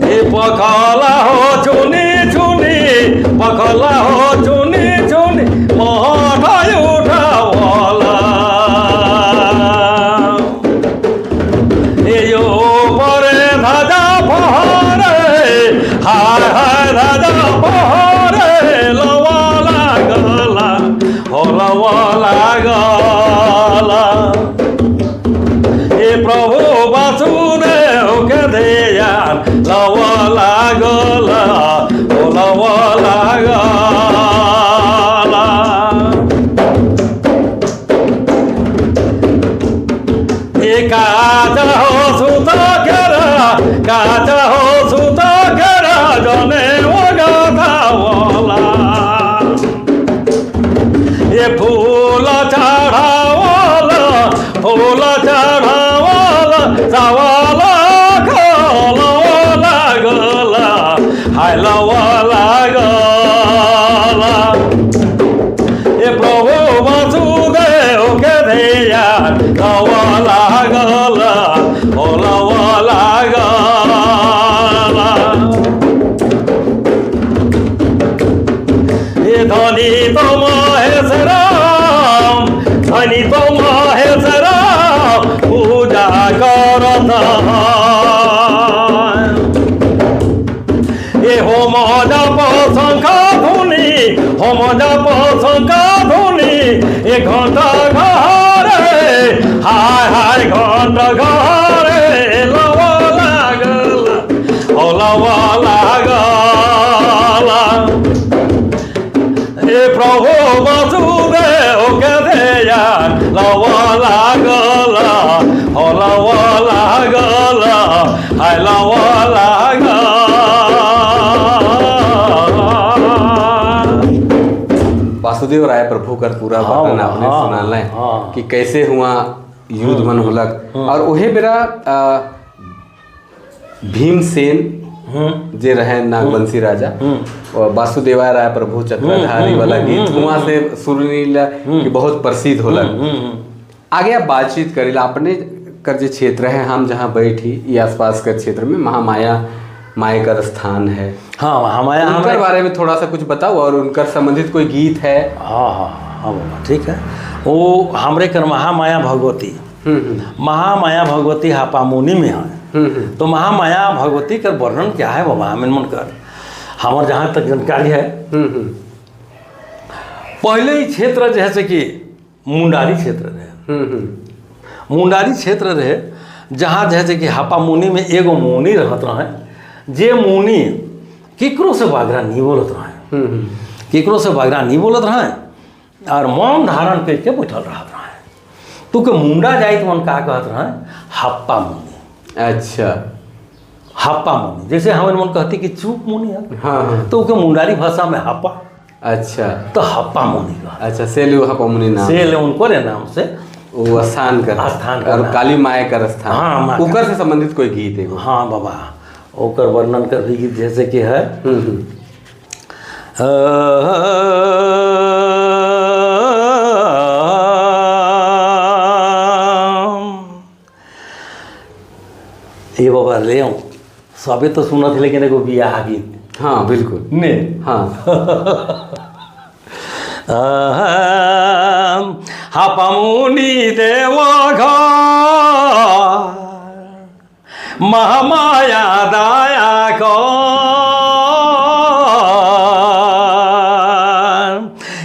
हे पखला हो चुनी चुनी, पखला हो चुनी चुनी मठाई उठावला। ए यो परे ध्वजा फहरे, हाय हाय ध्वजा फहरे लवा लागला हो लवा लागला। हे प्रभु वासुदेव के ध्यान लव लागल हो लव लागल। ए काचा हो सुत केरा, काचा हो सुत केरा जने गाथावला। ए फूल चढ़ावल, फूल चढ़ावल चावल लागल हाय लव लागल। ए प्रभु वासुदेव के ध्यान लव लागल हो लव लागल। ए धनी तो महेश राम, धनी तो महेश राम पूजा करत। ए होम जप शंख धुनी, होम जप शंख धुनी ए घंटा घरे हाय हाय घंटा घरे लव लागल हो लव लागल। हे प्रभु वासुदेव के ध्यान लव लागल हो लव लागल हाय लव लागल। वासुदेव राय प्रभु कर पूरा हाँ, वर्णन आपने हाँ, सुना लें हाँ। कि कैसे हुआ युद्ध मन होलक। और ओहे बेरा भीमसेन जे रहे नागवंशी राजा और वासुदेवा राय प्रभु चक्रधारी वाला गीत हुआ से सुरनीला कि बहुत प्रसिद्ध होलक। आगे आप बातचीत करेला अपने कर जो क्षेत्र है, हम जहाँ बैठी ये आसपास के क्षेत्र में महामाया माए का स्थान है। हाँ, महामाया उनकर बारे में थोड़ा सा कुछ बताओ और उनकर संबंधित कोई गीत है। हाँ हाँ हाँ बाबा ठीक है। वो हमरे कर महामाया भगवती, महामाया भगवती हापामुनि में है। तो महामाया भगवती का वर्णन क्या है बाबा हमें मन कर हमार जहाँ तक जानकारी है पहले ही क्षेत्र जैसे कि मुंडारी क्षेत्र रहे, मुंडारी क्षेत्र रहे जहाँ जैसे कि हापामुनि में एगो मुनि रहत रहे, जे मुनि केकरो से बागरा नहीं बोलत रहे, केकरो से बागरा नहीं बोलत रहे और मौन धारण करके बैठल रहत रहे। तो के मुंडा जाइत मन का कहत रहे हप्पा मुनि। अच्छा, हप्पा मुनि जैसे हमारे मन कहती कि चुप मुनि है। हाँ, तो के मुंडारी भाषा में हप्पा। अच्छा, तो हप्पा मुनि का। अच्छा, सेलु हप्पा मुनि नाम से उनको रे नाम से वो स्थान कर, स्थान कर और काली माए कर स्थान। हाँ, उकर से संबंधित कोई गीत है? हाँ बाबा, ओकर वर्णन कर भी गीत जैसे कि है। ए बाबा ले आऊं सबे तो सुनत है लेकिन एगो बियाह गीत हाँ बिल्कुल ने हाँ। हापामुनि देव घर महामाया दया कर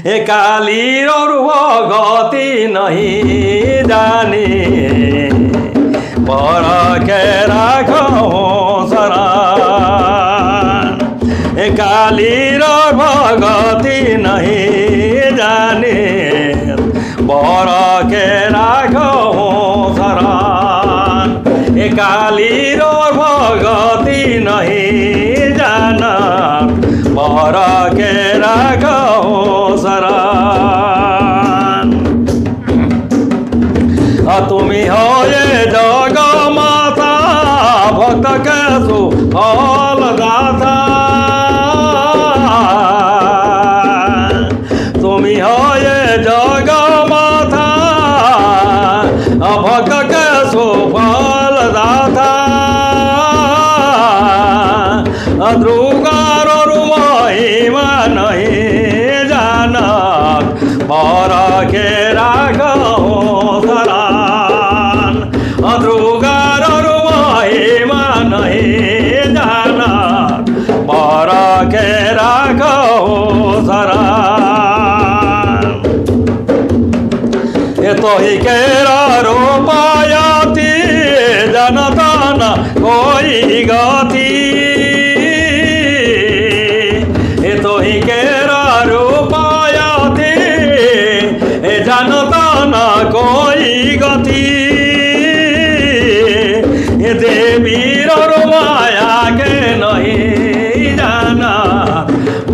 ए कालीर गति नहीं जाने पर के राखो शरण ए कालीर भगति नहीं जाने बर के राखो शरण ए कालीर भगति नहीं जाना बर के राखो शरण তুমি হয়ে জগমাতা ভক্ত কেশু ফল দাতা তুমি হয়ে জগমাতা ভক্ত কেশু ফল দাতা দুর্গার মহিমা নহি জানত বরকে রাখো শরণ দুর্গার মহিমা নহি জানত বরকে রাখো শরণ এ তহি কের রূপায়তি জনতন कोई গতি এ তহি কের রূপায়তি এ জনতন कोई গতি এ দেবীর মায়া কে নহি জানা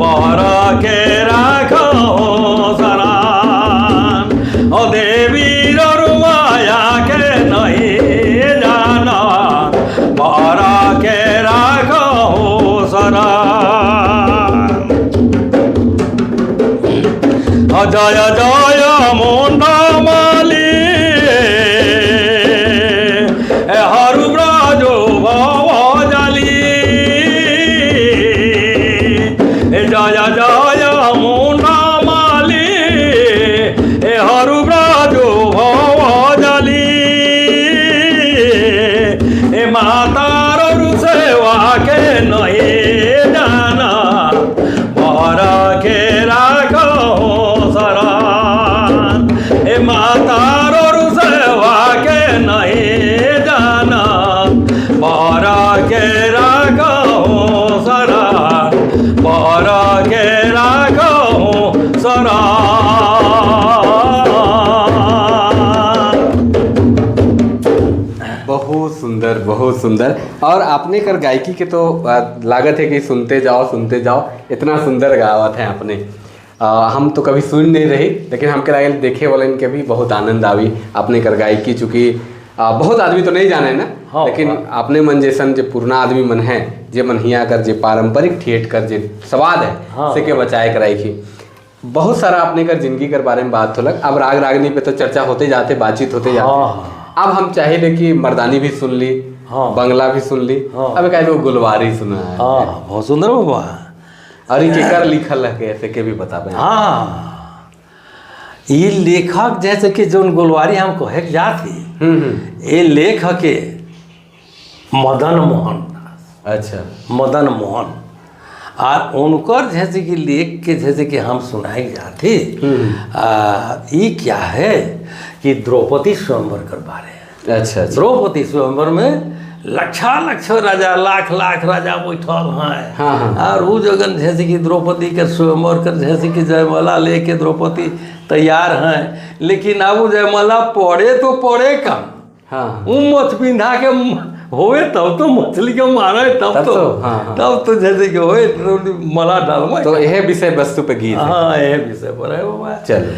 বর কে রাখো শরণ ও দেবীর মায়া কে নহি জানা বর কে রাখো শরণ জয় জয় মুন্ডমালি হরু ব্রজ ভব জালি জয় জয় মুন্ডমালি হরু ব্রজ ভব জালি এ মাতার সেবাকে নহে জানা বরকে রাখো শরণ এ মাতার সেবাকে নহে জানা বরকে রাখো শরণ বরকে রাখো শরণ। बहुत सुंदर, बहुत सुंदर। और आपने कर गायकी के तो लागत है कि सुनते जाओ सुनते जाओ, इतना सुंदर गावत है आपने। हम तो कभी सुन नहीं रही, लेकिन हमके लागल देखे वाले इनके भी बहुत आनंद आवी आपने कर गायकी, चूँकि बहुत आदमी तो नहीं जाने ना, हाँ, लेकिन हाँ। अपने मन जैसन जो पुराना आदमी मन है, जे मन हिया कर जे पारंपरिक थिएटर कर जे स्वाद है, हाँ। से के बचाए कराई की। बहुत सारा अपने कर जिंदगी कर बारे में बात होलक। अब राग रागनी पे तो चर्चा होते जाते, बातचीत होते जाते। हाँ। अब हम चाहे कि मर्दानी भी सुन ली, हाँ। बंगला भी सुन ली, हाँ। अब एक लोग गुलवारी सुना है। हाँ, बहुत सुंदर बाबा। और ये केकर लिखल है ऐसे के भी बताबे। हाँ, ये लेखक जैसे कि जोन गोलवारी हम कहे के जात ही, ये लेखक के मदन मोहन। अच्छा। मदन मोहन और उनकर जैसे कि लेख के जैसे कि हम सुनाए जाते, ये क्या है कि द्रौपदी स्वयंवर कर बारे है। अच्छा अच्छा। द्रौपदी स्वयंवर में लक्षा लक्ष राजा, लाख लाख राजा बैठल हैं। हाँ, हाँ। और वो जगन जैसे कि द्रौपदी के स्वयंवर कर जैसे कि जयमाला लेके द्रौपदी तैयार हैं, लेकिन अब वो जयमाला पड़े तो पड़े कम। हाँ। वो मछ पिंधा के होए तब तो मछली के मारे तब तब तो, तो, हाँ, हाँ। तब तो जैसे कि होए तो मला डालमा। तो यह विषय वस्तु पे गीत है। हाँ, यह विषय पर है बाबा। चलो।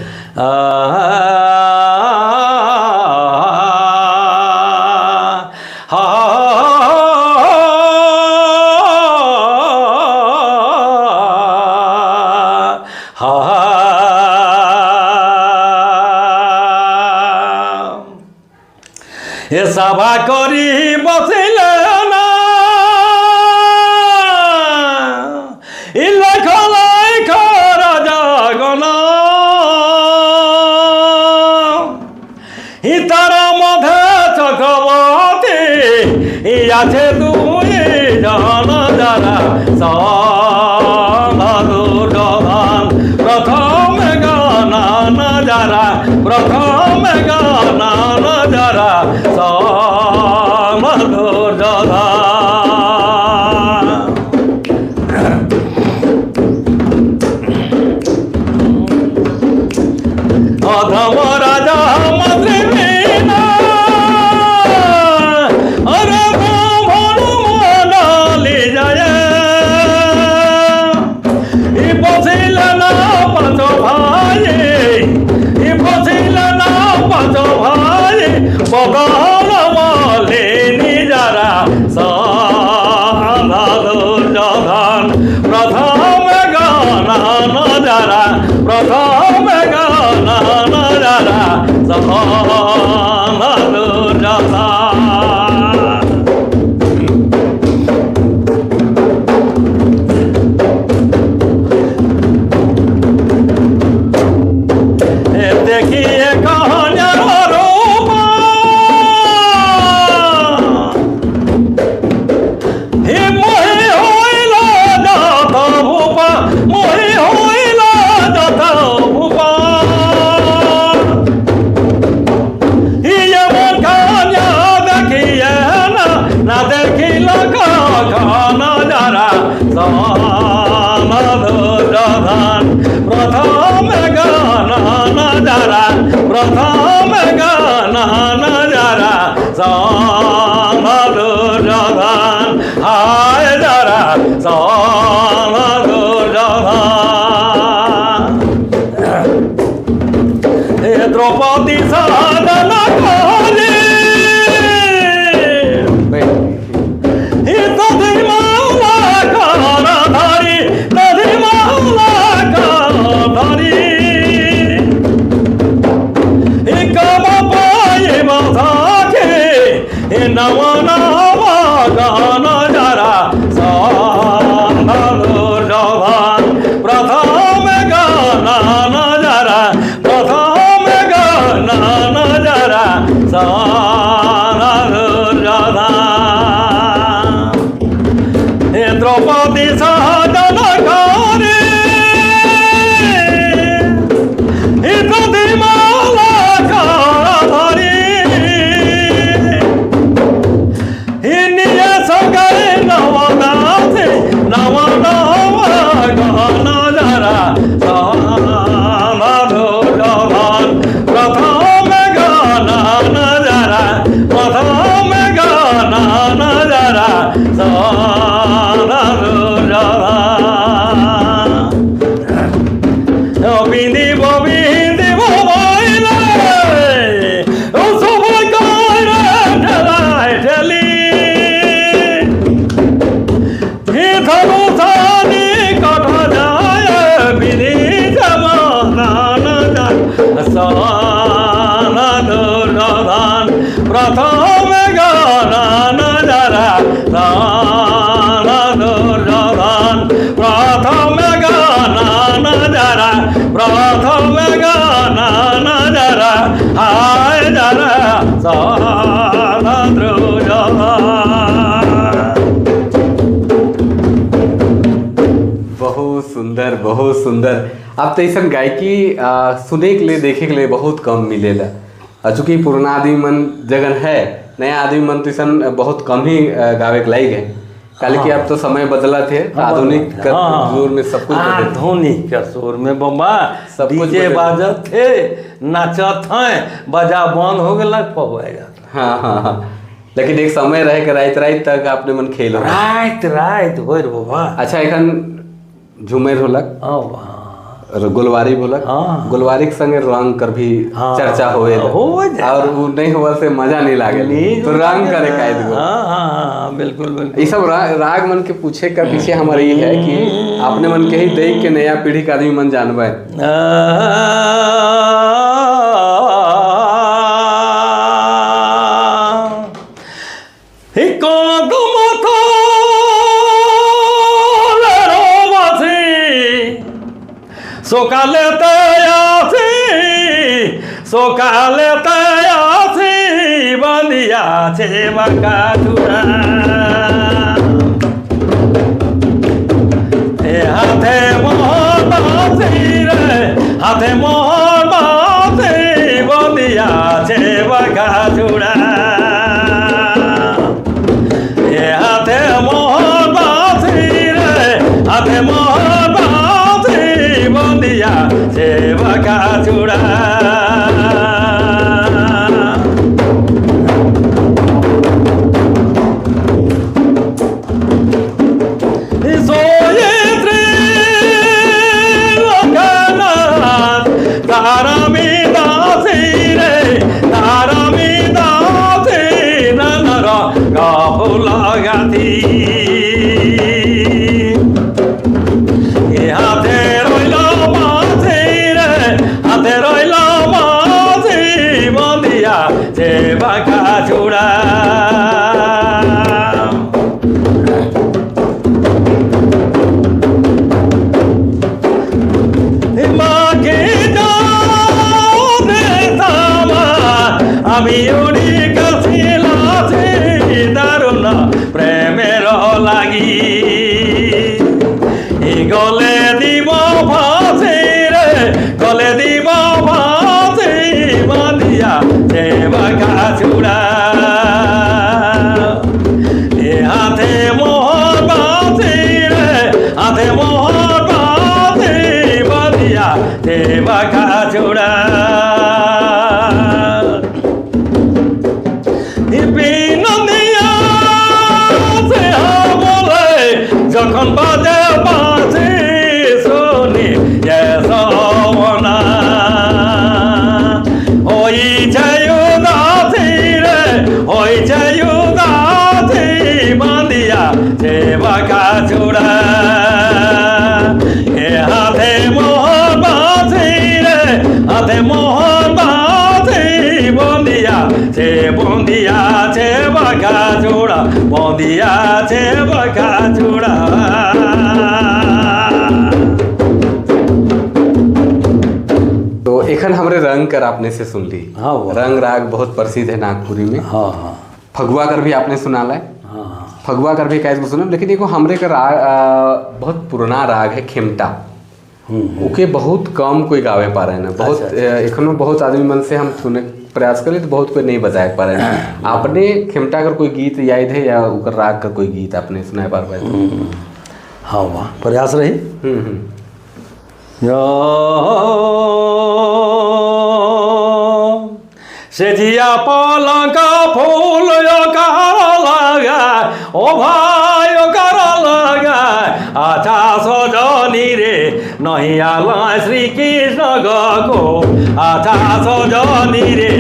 এ সভা করি বসিলে আছে দুই জন যারা দুর্যোধন প্রথম গান যারা প্রথম গান যারা দুর্যোধন। অধম রাজা মন্ত্রী অরে মনালি যায় ই বসিল না পাঁচ ভাই ই বসিল না পাঁচ ভাই বদল বলেনি যারা দুর্যোধন প্রথম গান যারা প্রথম গান যারা দুর্যোধন। দেখিয়ে কন্যার রূপ হে মোহে হইল যত ভূপ মোহে হইল যত ভূপ এমন কন্যা দেখিয়ে না না দেখিল কখন যারা দুর্যোধন প্রথম গান যারা প্রথম গান যারা দুর্যোধন হায় যারা দুর্যোধন। হে দ্রৌপদী সাধন করে দধি মালা কর ধরি দধি মালা কর ধরি কাম পাইব থাকে নব নব গান যারা দুর্যোধন প্রথম গান যারা প্রথম গান যারা দুর্যোধন। হে দ্রৌপদী সাধন করে হে দধি মালা কর ধরি নিয়ে সঙ্গে নবদাসে নব নব গহন যারা দুর্যোধন প্রথম গান যারা প্রথম গান যারা দুর্যোধন। বিন্দিব বিন্দিব বইলে ও সবাই কইরে ঠেলায় ঠেলি হে ধনু সানি কঠ যায় বিধি জমানান দুর্যোধন প্রথম গান যারা দুর্যোধন প্রথম গান যারা প্রথম গান যারা হায় যারা দুর্যোধন। बहुत सुंदर बहुत सुंदर। अब तो ऐसा गायकी सुने के लिए देखे के लिए बहुत कम मिलेला और चूँकि पुराना आदमी मन जगन है नया आदमी मन तो ऐसा बहुत कम ही गावे के लायक है। काले कि अब तो समय बदला थे आधुनिक जोर में सब कुछ बदल। आधुनिक के शोर में बम्बा सब कुछ डीजे बदल। बाजत थे नाचत हैं बजा बंद हो गया पहुआ जाता। हाँ हाँ हाँ लेकिन एक समय रहे के रात रात तक आपने मन खेल हो। रात रात हो रे बाबा। अच्छा एखन झूमेर होलक हाँ गोलवारी बोलक हाँ। गोलवारी के संगे रंग कर भी हाँ। चर्चा होए हो जाला। और वो नहीं हुआ से मजा नहीं लागे तो रंग करे कायद को। हाँ हाँ हाँ बिल्कुल बिल्कुल। ये सब राग मन के पूछे का पीछे हमारे ये है कि अपने मन के ही देख के नया पीढ़ी का आदमी मन जानबे। সকালে আসি সকালে আসি बंदिया छे बका चूड़ा। এ হাতে মোহর বাঁশি রে, হাতে মোহর বাঁশি বন্দিয়া আছে বাঘা চূড়া। এ হাতে মোহর বাঁশি রে, হাতে মোহর বাঁশি বন্দিয়া আছে বাঘা চূড়া। হাতে রইল মাঝি রে, হাতে রইল মাঝি বন্দিয়া যে বাঁকা চূড়া। মাকে আমি উনি কাছে দারুণ প্রেমের লাগি, গলে দিব ফাঁসি রে, গলে দিব ফাঁসি বাঁধিয়া সে বাঁকা চূড়া। এ হাতে মোহর বাঁশি রে, হাতে মোহর বাঁশি বাঁধিয়া সে বাঁকা চূড়া। যখন বাজে বাজে শুনি না, ওই উদাসী রে, ওই উদাসী বাঁধিয়া সে বাঁকা চূড়া। এ হাতে মোহর বাঁশি রে, হাতে মোহর বাঁশি বন্দিয়া সে, বন্দিয়া সে বাঁকা চূড়া, বন্দিয়া সে বাঁকা চূড়া। तो एखन हमरे रंग कर आपने से सुन ली। हाँ, रंग राग बहुत प्रसिद्ध है नागपुरी में। हाँ हाँ। फगुआ कर भी आपने सुनाला है। हाँ। फगुआ कर भी कैसे सुना, लेकिन देखो हमरे का राग बहुत पुराना राग है खेमटा, ओके बहुत कम कोई गावे पा रहे ना, बहुत एखनो बहुत आदमी मन से हम सुने प्रयास करें तो बहुत कोई नहीं बजाए पा रहे हैं। आपने खेमटा कर कोई गीत याद है या उकर राग का कोई गीत आपने सुनाए पार पाए? हाँ वाह, प्रयास रही। सेजिया पलंग फूल कर लगा, ओ भाई कर लगा, अच्छा सजनी रे नहीं आला श्री कृष्ण गो, अच्छा सजनी रे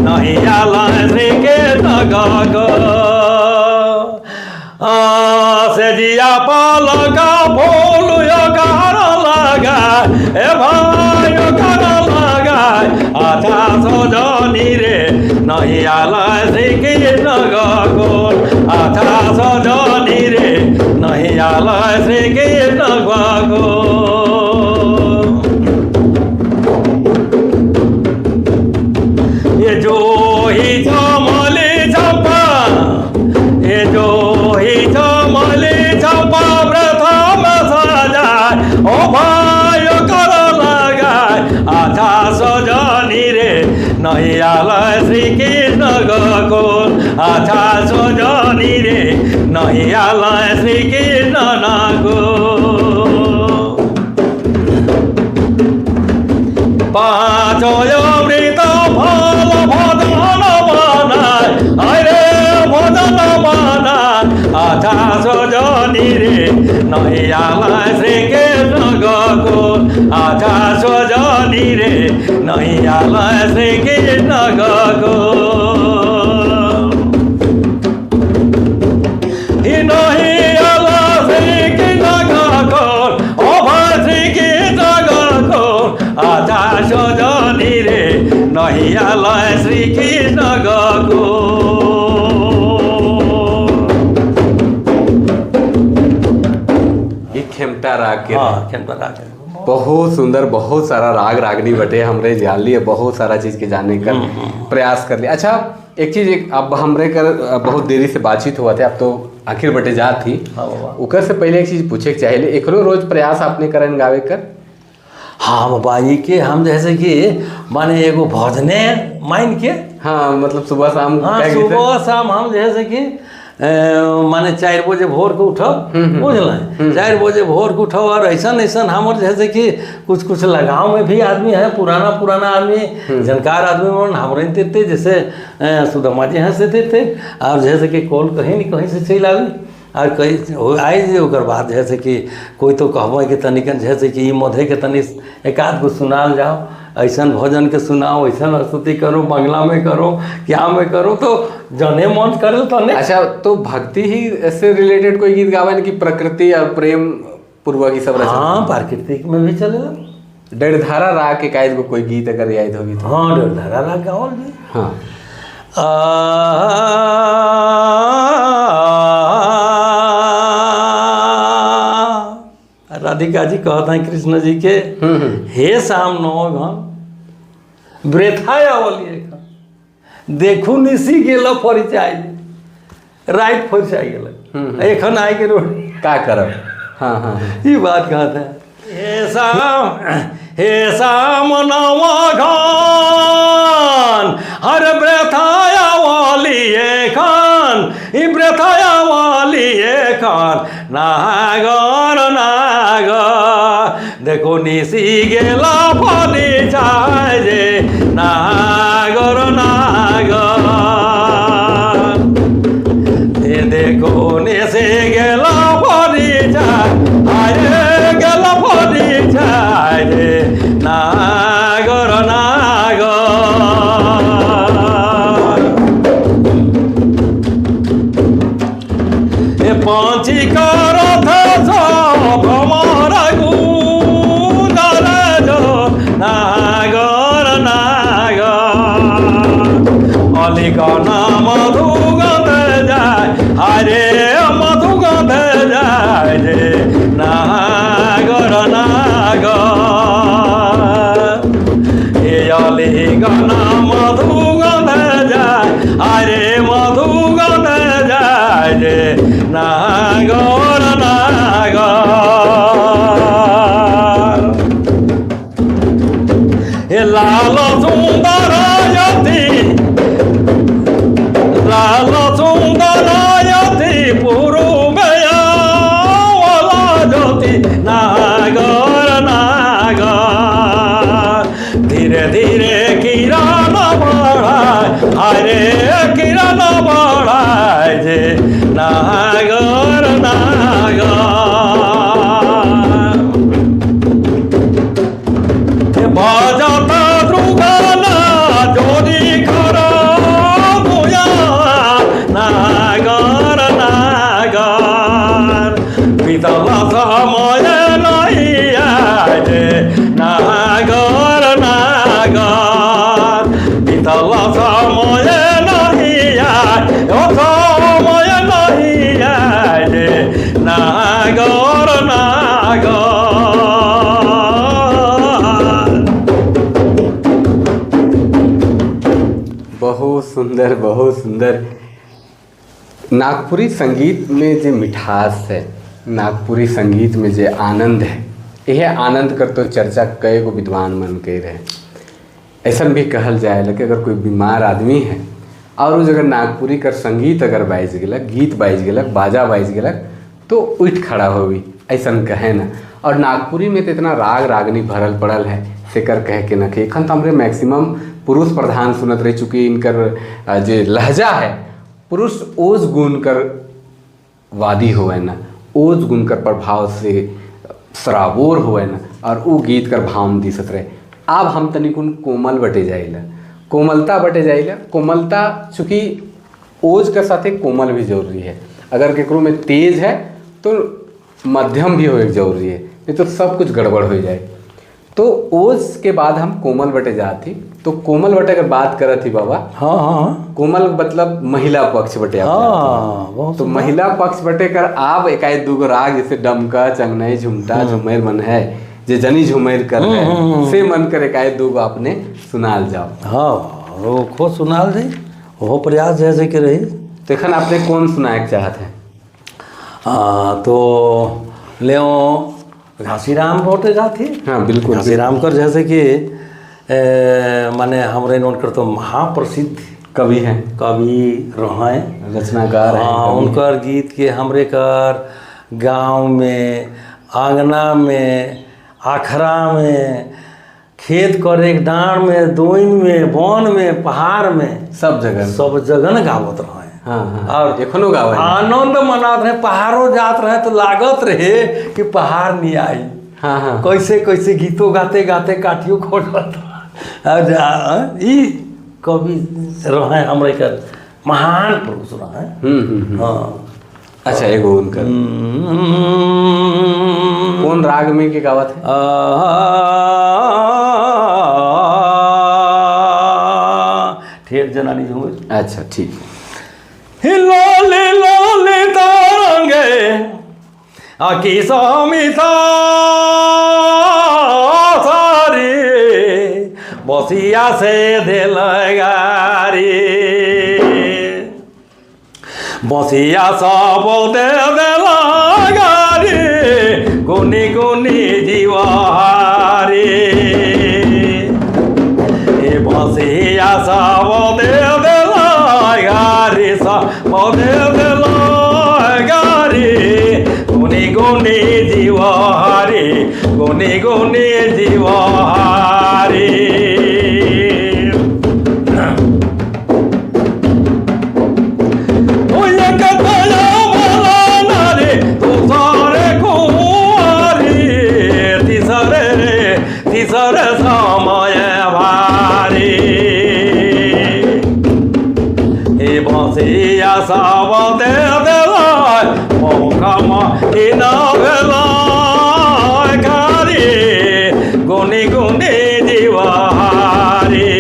नहीं आला श्री कृष्ण गो। सेजिया पलंग फूल कर लगा, ए भाई कर लगा, अच्छा सजनी रे नहीं आला श्री कृष्ण गो, अच्छा सजनी रे नहीं आला श्री कृष्ण गो। ये जो ही चमली चंपा, ये जो ही चमली चंपा प्रथम सजाए, ओ भाई कर लगाए, अच्छा सजनी रे नहीं आला श्री कृष्ण गोकुल, अच्छा सजनी रे नहीं आला श्री कृष्ण नागो। पाँच अमृत फल भजन बनाए, अरे भजन बनाए, अच्छा सजनी रे नहीं आला श्री कृष्ण गोकुल, अच्छा सजनी रे नहीं आला श्री कृष्ण गोकुल। नहीं आला श्री कृष्ण गोकुल, ओ भाई श्री कृष्ण गोकुल, अच्छा सजनी रे नहीं आला श्री कृष्ण गोकुल। ये खेमटा राग के, हाँ खेमटा राग बहुत सुंदर, बहुत सारा राग रागनी बटे हमरे जान लिए, बहुत सारा चीज के जानने का प्रयास कर लिया। अच्छा एक चीज एक अब हमरे कर बहुत देरी से बातचीत हुआ थे, अब तो आखिर बटे जात थी। हाँ बाबा। ओकर से पहले एक चीज पूछे के चाहे, एकरो रोज प्रयास आपने करन गावे कर? हाँ बाबा, ये के हम जैसे कि माने एगो भजने मान के, हाँ मतलब सुबह शाम। हाँ सुबह शाम हम जैसे कि माने 4 बजे भोर के उठब, बुझल, 4 बजे भोर के उठब और ऐसा ऐसा हमार जैसे कि कुछ कुछ लगाव में भी आदमी है, पुराना पुराना आदमी, जानकार आदमी मन हमारे थे, जैसे सुदामा जी हंसते थे और जैसे कि कॉल कहीं न कहीं से चल आवी और कहीं आई जे। ओकर बाद जैसे कि कोई तो कहब कि तनिकन जैसे कि ई मधे के तनि एक आध गो सुनाल जाओ, ऐसा भजन के सुनाओ, ऐसा स्तुति करो, बंगला में करो, क्या में करो, तो जने मन करे तने। अच्छा, तो भक्ति ही से रिलेटेड कोई गीत गावन की प्रकृति और प्रेम पूर्वक ही सब रचना? हाँ, प्राकृतिक में भी चलेगा। डरधारा राग के कायद को कोई गीत अगर याद होगी तो? हाँ, डरधारा राग गावल जी। हाँ। राधिका जी कहते हैं कृष्ण जी के, हे श्याम नौ घन ब्रेथा आवली देखू निसी गेल फरिचाई, रात फरिचाई गेल, एखन आइ के रोड का करब। हाँ हाँ, ये बात कहते हैं। हे श्याम नव घन हर ब्रेथा आवली एखन, ई ब्रेथा आवली एखन नागर नागर देखो निसी गेला फरिचाई जे नागर नागर देखो निसी गेला फरिचाई, आये गेला फरिचाई जे नागर नागर। ए पांची करथ भ्रमर गुंजर जो नागर नागर अलिकन मधुगंध जाय, हरे मधुगंध जाय जे नागर नागर। ए अलिकन मधुगंध जाय, हरे मधुगंध जाय जे नागर नागर। हे लाल सुंदर यति, लाल सुंदर यति ज्योति नागर नागर धीरे धीरे किरण बढ़ाए, हरे किरण बढ़ाए जे नागर नागर। भजत द्रुगना जोड़ी खर नागर नागर बीतल समय नहीं आए नागर नागर बीतल समय नहीं आए, ओ समय नहीं आए नागर नागर। बहुत सुंदर, बहुत सुंदर। नागपुरी संगीत में जो मिठास है, नागपुरी संगीत में जो आनंद है, यह आनंद कर तो चर्चा कई गो विद्वान मन कह रहे। ऐसा भी कहल जाए कि अगर कोई बीमार आदमी है और उस अगर नागपुरी कर संगीत अगर बाज गलक, गीत बाज गलक, बाजा बाज गलक, तो उठ खड़ा होगी, ऐसा कहे ना। और नागपुरी में तो इतना राग रागनी भरल पड़ल है, सेकर कह के न के एखन तो हमरे मैक्सिमम पुरुष प्रधान सुनत रह चुकी, इनकर जे लहजा है पुरुष ओज गुण कर वादी होवे ना, ओज गुण कर प्रभाव से सराबोर होवे ना, और वो गीत कर भाव दिसत रहे। अब हम तनिकुन कोमल बटे जाइला, कोमलता बटे जाइला। कोमलता चूँकि ओज के साथे कोमल भी जरूरी है, अगर केकरो में तेज है तो मध्यम भी होए जरूरी है, नहीं तो सब कुछ गड़बड़ हो जाए। तो ओज के बाद हम कोमल बटे जाती, तो कोमल बटे अगर बात करत थी बाबा, हाँ हाँ, कोमल मतलब महिला पक्ष बटे, हाँ, तो महिला पक्ष बटे कर आप एकाएक दूगो राग जैसे डमका चंगनई झुमटा झुमेर मन है जे जनी झुमेर कर है से मन कर एकाएक दूगो आपने सुनाल जाओ। हाँ, वो खो सुनाल जाए, वो प्रयास जैसे कि रही। तो आपने कौन सुनाए चाहते हैं? तो ले घासीराम बोटे जाती। हाँ बिल्कुल। घासीराम कर जैसे कि माने हमरे उनकर तो महाप्रसिद्ध कवि हैं, कवि रहें, रचनाकार हैं। उनकर गीत के हमरे कर गांव में, आंगना में, आखरा में, खेत करे डाँड़ में, दोइन में, वन में, पहाड़ में, सब जगह सब जगह गावत रहे। हाँ, हाँ। और एखनो गावे आनंद मनात रहे। पहाड़ों जात रहे तो लागत रहे कि पहाड़ नहीं आई। हाँ, हाँ। कैसे कैसे गीतों गाते गाते काठियों खोजत। और ई कवि रहे हमरे कर महान पुरुष रहे। हाँ। अच्छा एगो उनकर कौन राग में के गावत है? ठेठ जनानी झूमर। अच्छा ठीक। लाले लाले तरंगे आकी समिता सारी बसिया से दिल गारी बसिया सब दे गारी गुनी गुनी जीवहारी ए बसिया सब दे गारी सब दे गारी गुनी गुनी जीवहारी गुनी गुनी जीवहारी। तीसरे समय भारी ए बसिया सब दे गारी गुनी गुनी जीवहारी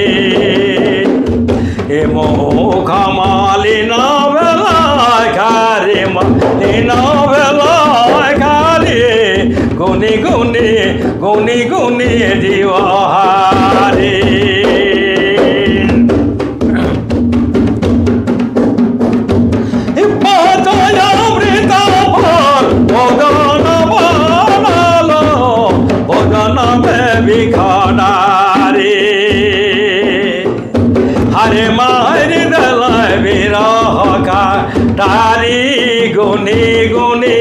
ए मुख मालिन भेल मालिन भेल गारी गुनी गुनी गुनी गुनी जीवहारी। बिखनारी हरे मारी दल बिरह का तारी गुनी गुनी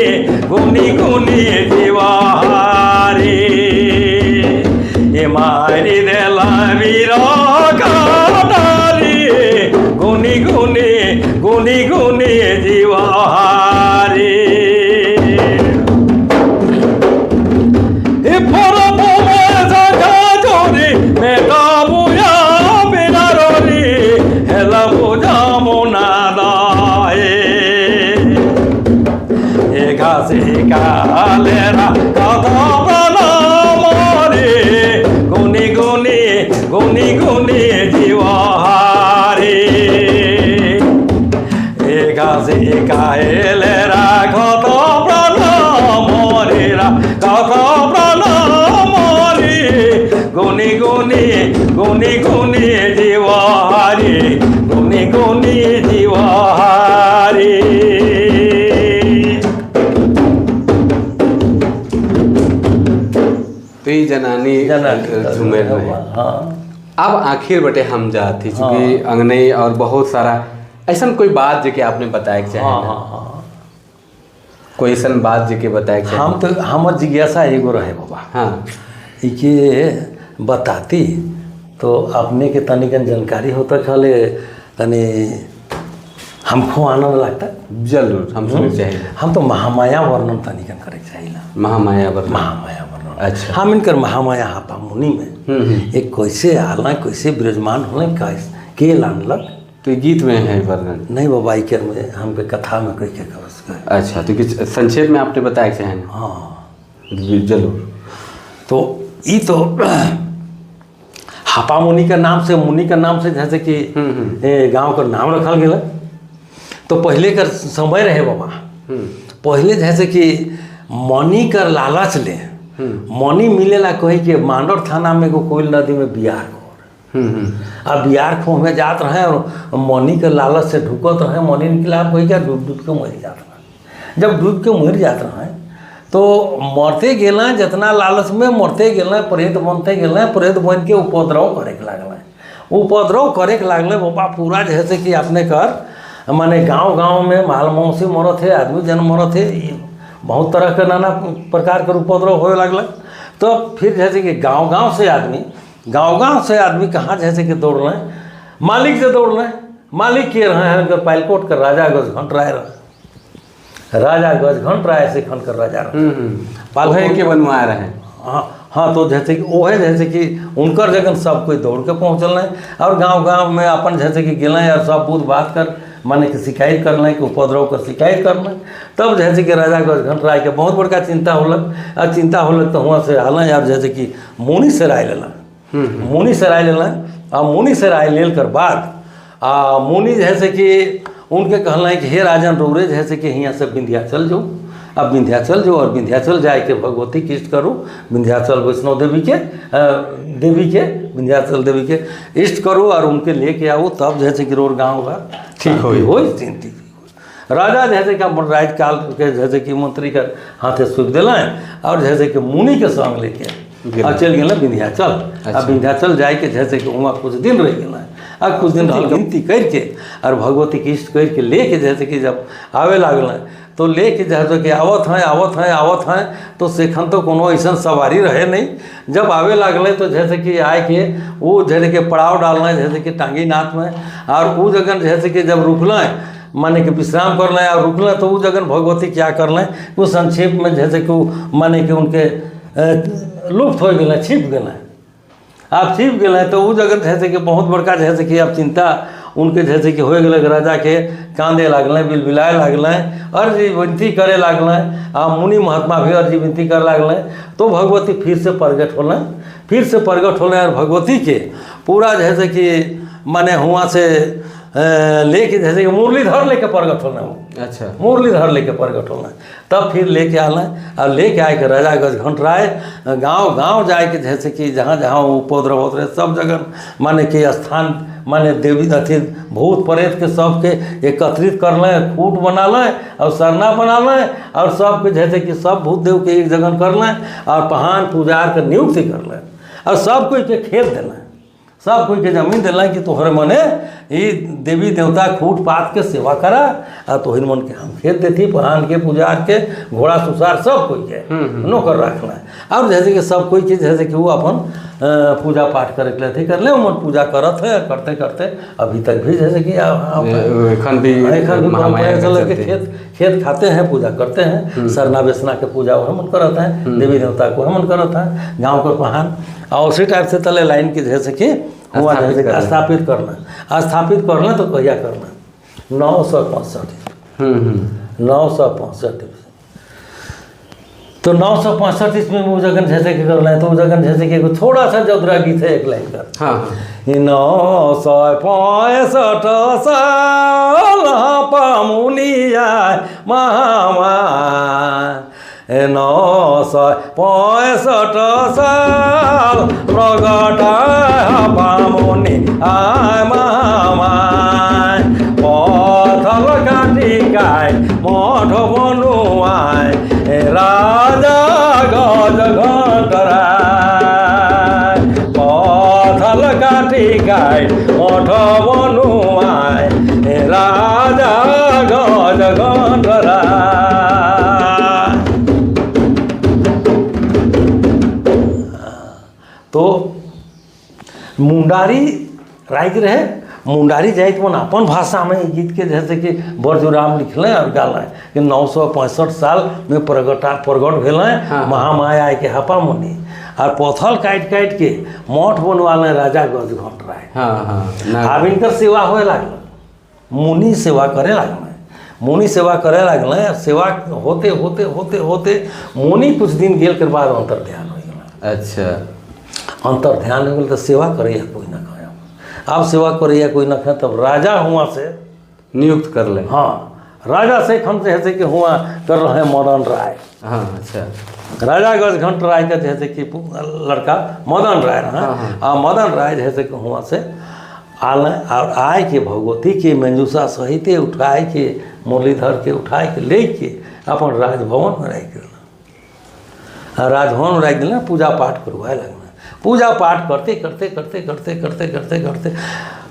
गुनी गुनी जीवहारी ए मारी दल बिरह का तारी गुनी गुनी गुनी गुनी जीवहारी। कालेरा कथा मरे गुनी गुनी गुनी गुनी जीवहारी ए घासी कालेरा कथा प्राण मरे कथा प्राण मरे गुनी गुनी गुनी गुनी जीवहारी गुनी गुनी जीवहारी। तो ये जनानी झूमेर रहे। हाँ। अब आखिर बटे हम जाती चूँकि अंगनई और बहुत सारा ऐसा कोई बात जो कि आपने बताया चाहे। हाँ, हाँ, कोई ऐसा बात जो कि बताया चाहे। हम तो हमार जिज्ञासा एगो रहे बाबा। हाँ। ये बताती तो अपने के तनिकन जानकारी होता खाले तनी हमको आनंद लगता। जरूर हम सुने चाहिए। हम तो महामाया वर्णन तनिकन करे चाहिए। महामाया वर्णन। महामाया वर्णन। अच्छा। हम इनकर महामाया हापा मुनि में एक कैसे आला कैसे विराजमान होले कैसे के लानलक। तो गीत में है वर्णन? नहीं बाबा इकर में हमके कथा में कह के कह। अच्छा तो कुछ संक्षेप में आपने बताया चाहे। हाँ जरूर। तो ये तो हापा मुनि का नाम से मुनि का नाम से जैसे कि गांव का नाम रखल गया। तो पहले का समय रहे बाबा, पहले जैसे कि मनी कर लालच ले मनी मिलेला कही के मांडर थाना में एगो कोयल नदी में बियार कर अब बियार खोह में जात रहे और मनी के लालच से ढुकत रहे, मनी निकला कोई क्या डूब डूब के मर जात रहे। जब डूब के मर जात रहे तो मरते गेल, जितना लालच में मरते गेल, प्रेत बनते गेल, प्रेत बन के उपद्रव करे के लागल, उपद्रव करे के लागल बाबा पूरा जैसे कि अपने कर माने गांव गांव में माल मौसी मरत है, आदमी जन मरत है, बहुत तरह के नाना प्रकार के उपद्रव होए लागल। तो फिर जैसे कि गांव गांव से आदमी, गांव गांव से आदमी कहाँ जैसे कि दौड़ रहे, मालिक से दौड़ रहे, मालिक के रहे हैं उनकर पायलकोट कर राजा गजघंट राय रहे, राजा गजघंट राय से खन कर राजा रहे के बनवा रहे। हाँ हाँ, तो जैसे कि ओहे जैसे कि उनकर जगह सब कोई दौड़ के पहुँचल हैं और गांव गांव में अपन जैसे कि गेल और सब बुध बात कर माने कि शिकायत कर लें कि उपद्रव कर शिकायत कर लें। तब जैसे कि राजा गजघंट राय के बहुत बड़का चिंता होलक, और चिंता होलक तो वहाँ से आल और जैसे कि मुनि से राय लेना, मुनि से राय लेना और मुनि से राय लेल कर बाद आ मुनि जैसे कि उनके कहल कि हे राजन रौरे जैसे कि हियाँ से विंध्याचल जाओ, अब विंध्याचल जो और विंध्याचल जाए के भगवती के इष्ट करू, विंध्याचल वैष्णो देवी के देवी के विंध्याचल देवी के इष्ट करू और उनके लेके आओ, तब जैसे कि रोड गाँव का ठीक होई होई चिंतित राजा जैसे कि अपन राजकाल के जैसे कि मंत्री के हाथे सौंप दिलें और जैसे कि मुनि के संग लेके और चल गए विंध्याचल। अब विंध्याचल जाए के जैसे कि वहाँ कुछ दिन रह गए और कुछ दिन रह विनती करके और भगवती के इष्ट करके लेके जैसे कि जब आवे लागल तो लेके जैसे कि आवत हैं आवत हैं आवत हैं तो सेखन तो कोनो ऐसा सवारी रहे नहीं। जब आवे लागल तो जैसे कि आए के वो जैसे कि पड़ाव डालना जैसे कि टांगी नाथ में और वो जगह जैसे कि जब रुकल माने कि विश्राम कर लें और रुकल तो वो जगह भगवती क्या कर लें वो संक्षेप में जैसे कि माने कि उनके लुप्त हो गए, छिप गए। आप छिप गए तो वो जगह जैसे कि बहुत बड़का जैसे कि अब चिंता उनके जैसे कि हो गए, राजा के कांदे लागल, बिलबिलाए लागल, अर्जी विनती करे लागल आ मुनि महात्मा भी अर्जी विनती करे लागल। तो भगवती फिर से प्रकट होल, फिर से प्रकट होल और भगवती के पूरा जैसे कि माने हुआ से लेके जैसे कि मुरलीधर लेके प्रकट होना। अच्छा, मुरलीधर लेके प्रकट होना। तब फिर लेके आल और लेके आए के राजा गजघंट राय गांव गांव जाए के जैसे कि जहाँ जहाँ उपद्रव होते रहे सब जगह माने कि स्थान माने देवी अथी भूत प्रेत के सबके एकत्रित कर लें, खूट बना लें और सरना बना लें और सबके जैसे कि सब भूत देव के एक जगह कर लें और पहान पुजार के नियुक्ति कर लें और सब कोई के खेत दिलें, सब कोई के जमीन दिलें कि तोहरे मने ये देवी देवता खूट पात के सेवा करा और तोहर मन के हम खेत देती, पहान के पुजार के घोड़ा सुसार सब कोई के नौकर रखना और जैसे कि सब कोई के जैसे कि वो अपन पूजा पाठ करे के अथी कर ले मन पूजा करत है। करते करते अभी तक भी जैसे कि एखन भी के खेत खेत खाते हैं, पूजा करते हैं, सरना बेसना के पूजा वो मन करत हैं, देवी देवता को मन करत हैं गाँव के पहान और उसी टाइप से तले लाइन के जैसे कि हुआ जैसे कि स्थापित करना, स्थापित करना तो कहिया करना 965 965 तो 965 इसमें वो जगन जैसे कि कर लें तो वो जगन जैसे कि थोड़ा सा जदरा गीत है एक लाइन का। हाँ, 965 साल पामुनिया महामा 965 साल प्रगट पामुनि आय मामा पथल काटी गाय मठ बनुआय राजा गज घंटराय पथल काटी गाय मठ बनुआय राजा गज घंटराय। तो मुंडारी राइज रहे, मुंडारी जाइत मन अपन भाषा में गीत के जैसे कि बरजुराम लिखलें और गालें कि 965 साल में प्रगट भेल। हाँ। महामाया के हपा मुनि और पथल काट काट के मठ बनवा लें राजा गजघंट राय। हाँ हाँ, अब इनकर सेवा होए लागल, मुनि सेवा करे लागल, मुनि सेवा करे लागल। सेवा होते होते होते होते मुनि कुछ दिन गेल के बाद अंतर ध्यान हो गया। अच्छा, अंतर ध्यान हो गया तो सेवा करे कोई ना कहे, अब सेवा करे कोई ना कहे तब राजा हुआ से नियुक्त कर ले। हाँ, राजा से खन जैसे कि हुआ कर रहे मदन राय। हाँ अच्छा। राजा गजघंट राय का जैसे कि लड़का मदन राय रहा। हाँ। आ मदन राय जैसे कि हुआ से आल और आए के भगवती के मंजूषा सहित उठाए के मुरलीधर के उठाए के ले के अपन राजभवन में राखि दिला। आ राजभवन में राखि दिला, पूजा पाठ करवाए लगना। पूजा पाठ करते करते करते करते करते करते करते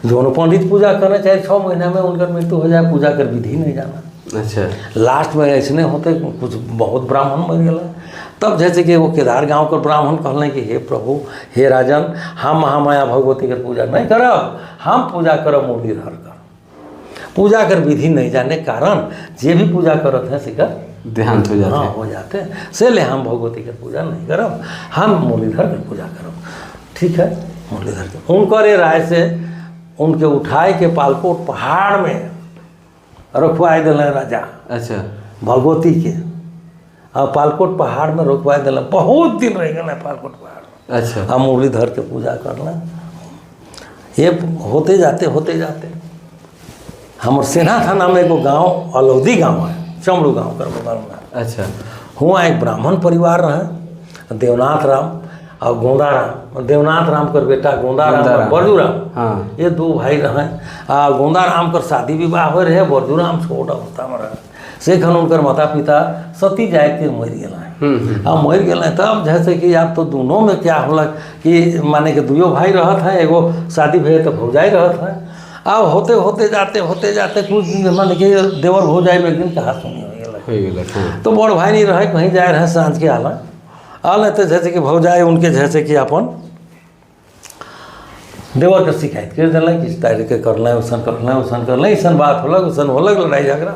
जोन पंडित पूजा करना चाहे 6 महीना में उनकर मृत्यु हो जाए, पूजा कर विधि नहीं जाना। अच्छा। लास्ट में ऐसने होते कुछ बहुत ब्राह्मण मर गया। तब जैसे कि वो केदार गांव के ब्राह्मण कहलें कि हे प्रभु हे राजन, हम महामाया भगवती के पूजा नहीं करब, हम पूजा करब मुरलीधर कर। पूजा कर विधि नहीं जाने कारण जे भी पूजा करत है सिकर देहांत हो जाते हाँ हैं। हो जाते हैं, से ले हम भगवती के पूजा नहीं करब, हम मुरलीधर के पूजा करब। ठीक है, मुरलीधर के उनकर राय से उनके उठाए के पालकोट पहाड़ में रखवाए दिले राजा। अच्छा। भगवती के आ पालकोट पहाड़ में रोकवा दिले, बहुत दिन रह गए पालकोट पहाड़ में। अच्छा। आ मुरलीधर के पूजा करना ये होते जाते होते जाते हमर सेना थाना में एगो गांव अलौदी गांव है, चमरू गांव कर बगल में। अच्छा। हुआ एक ब्राह्मण परिवार रहे, देवनाथ राम और गोंदा राम। देवनाथ राम कर बेटा गोंदा राम और राम। बरजू राम, हाँ। ये दो भाई रहे। आ गोंदा राम कर शादी विवाह हो रहे, बरजू राम छोट अवस्था में रहे। से खन उनकर माता पिता सती जाए के मर गए। आ मर गए तब जैसे कि आप तो दोनों में क्या होला कि माने कि दुयो भाई रहत है, एगो शादी भे तो भौजाई रहत है। अब होते होते जाते कुछ माने कि देवर भौजाई में एक दिन कहा सुनी हो गया। हो गेलक। हाँ। तो बड़ भाई नहीं रहे, कहीं जाए रहे साँझ के आला आल तो जैसे कि भौजाई उनके जैसे कि अपन देवर के शिकायत कर दिल कि इस तरह के करल वैसन करल वैसन करल, ऐसन बात होलक वैसन होलक, लड़ाई झगड़ा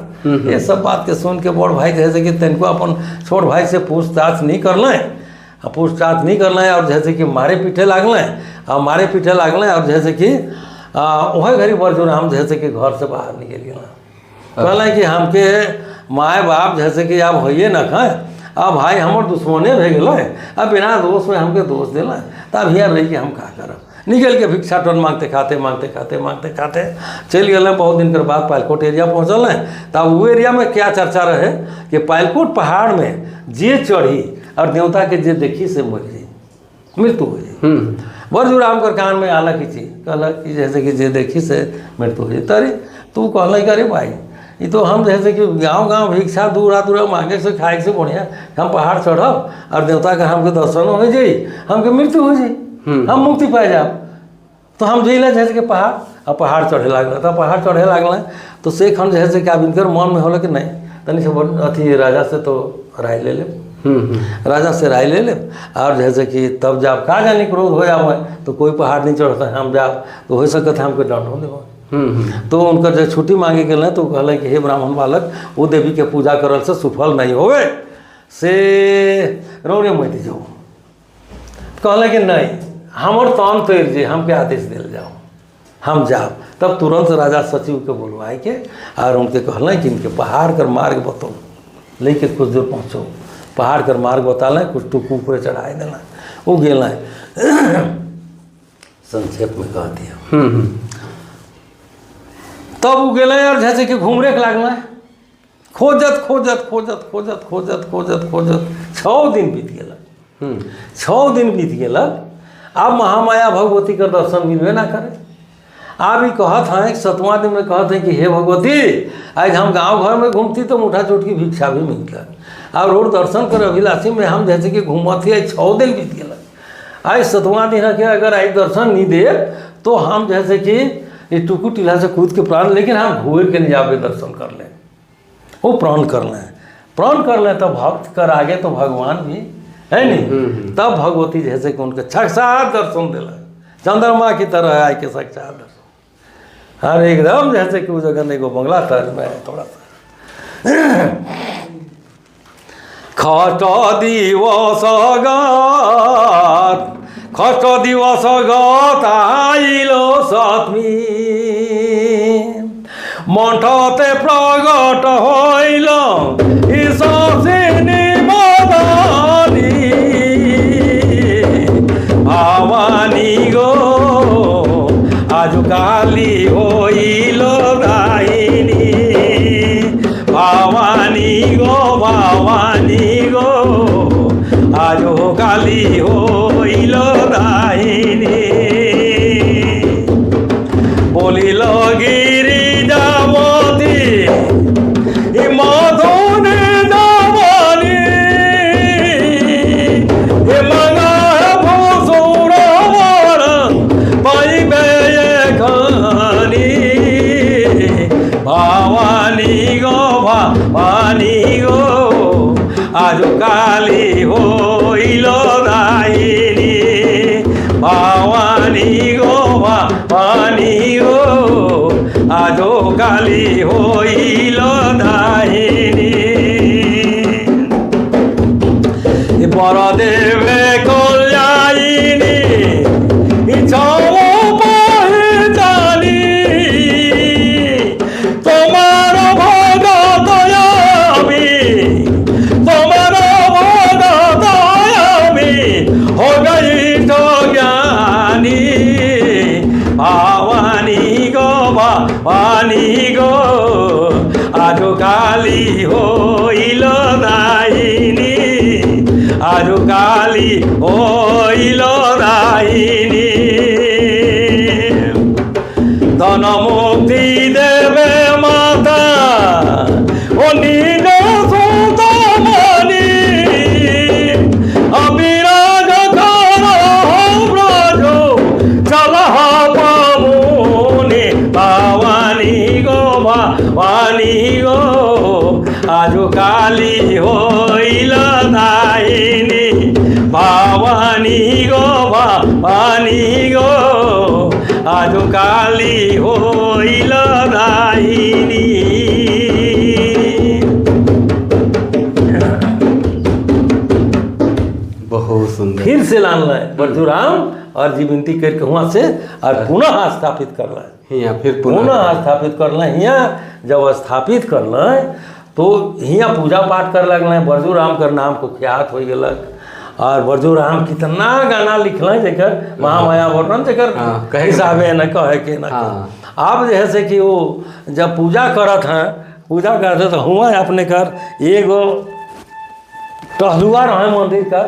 ये सब बात के सुन के बड़ भाई जैसे कि तनिको अपन छोट भाई से पूछताछ नहीं करल, आ पूछताछ नहीं करल और जैसे कि मारे पीटे लागल, आ मारे पीटे लागल और जैसे कि वही घड़ी बरजू राम जैसे कि घर से बाहर निकल गया। कहल कि हमके माए बाप जैसे कि अब होइए न खाए, अब भाई हमर दुश्मने भे गेलै, अब बिना दोष में हमके दोष दिल, तब हियाँ रही के हम का करब। निकल के भिक्षाटन मांगते खाते मांगते खाते मांगते खाते चलि गेल। बहुत दिन के बाद पालकोट एरिया पहुँचल। तब वो एरिया में क्या चर्चा रहे कि पालकोट पहाड़ में जे चढ़ी और देवता के जे देखी से मर जाई, मृत्यु हो जाई। बरजू राम कर कान में आला की चीज कहलक कि जैसे कि जे देखी से मृत्यु हो जाई। अरे तू कहल कि अरे भाई ये तो हम जैसे कि गांव गांव भिक्षा दूरा दूरा मांगे से खाए से बढ़िया हम पहाड़ चढ़ब और देवता के हमके दर्शन हो जाई, हमके मृत्यु हो जाई, हम मुक्ति पाए जाब। तो हम जइला जैसे कि पहाड़ और पहाड़ चढ़े लागल। तो पहाड़ चढ़े लागल तो से खन जैसे कि अब इनकर मन में होला कि नहीं तनी से अथी राजा से तो राय ले लेब, राजा से राय ले लेब और जैसे कि तब जाब का जानी क्रोध हो जाए तो कोई पहाड़ नहीं चढ़ता है, हम जाब तो हो सकता है हमके दंड हो देव। तो उनकर जब छुट्टी मांगे गए तो कहल कि हे ब्राह्मण बालक, वो देवी के पूजा करल से सुफल नहीं होवे, से रौरे मत जाओ। कहल कि नहीं हमर तन तर जे हमके आदेश दिल जाओ, हम जाब। तब तुरंत राजा सचिव के बुलवाए के और उनके कहल कि इनके पहाड़ कर मार्ग बताओ, लेके कुछ दूर पहुँचो, पहाड़ कर मार्ग बता लें, कुछ टुकू ऊपर चढ़ाए देना, वो गेल। संक्षेप में कह दिया। तब वो गेल और जैसे कि घूमरे के लागल, खोजत खोजत खोजत खोजत खोजत खोजत खोजत 6 दिन बीत गेल। 6 दिन बीत गेल। अब महामाया भगवती के दर्शन मिलबे ना करे। अब ई कहत हैं 7वां दिन में कहत हैं कि हे भगवती, आज हम गांव घर में घूमती तो मुठा चुटकी भिक्षा भी मिलता, और रोड दर्शन कर अभिलाषी में हम जैसे कि घूमत ही 6 दिन बीत गेल, आज 7वां दिन के अगर आज दर्शन नहीं दे तो हम जैसे कि ये टुकू टीला से कूद के प्राण, लेकिन हम घूर के नहीं जाबे दर्शन कर लें, वो प्रण कर लें, प्रण कर लें तो भक्त कर आगे तो भगवान भी है नहीं। तब भगवती जैसे कि उनके साक्षात दर्शन दिला, चंद्रमा की तरह आए के साक्षात दर्शन, और एकदम जैसे कि वो जगह एगो बंगला तर में थोड़ा सा खट दिवस गत, खट दिवस गत आइल सतमी, मठते प्रगट होइल ईशसिनी मदनी, भवानी गो आज काली होइल दाहिनी, आज काली होइल दाहिनी भवानी गो भवानी गो आज काली होइल दाहिनी। বড়দেবে কল্যাণী জানি তোমার ভগত আমি, তোমার ভগত আমি হগাই জ্ঞানী ভবানী গো ভবানী গো আজ কালি হইল দাইনী আজ কালি হইল দাইনী। ধন মুক্তি দেবে মাতা ও নিজ সুত মনি অবিরাজ কর ব্রজ চল পামুনি ভবানী গো ভবানী গো আজ কালি হইল দাইনী ভবানী গো ভবানী গো আজ কালি হইল দাইনী। बहुत सुंदर। फिर से लान लाए बरजूराम और जी विनती करके वहाँ से और पुनः स्थापित कर लाए। हियाँ फिर पुनः पुनः स्थापित कर लाए। हियाँ जब स्थापित कर लाए तो हियाँ पूजा पाठ कर लगल। बरजूराम कर नाम को ख्यात हो गलक और बरजूराम कितना गाना लिखल जेकर महामाया वर्णन जेकर हिसाबे न कहे के न। आप जो है से कि वो जब पूजा करत हैं, पूजा करते तो हुआ अपने कर एगो टहलुआ रहे मंदिर का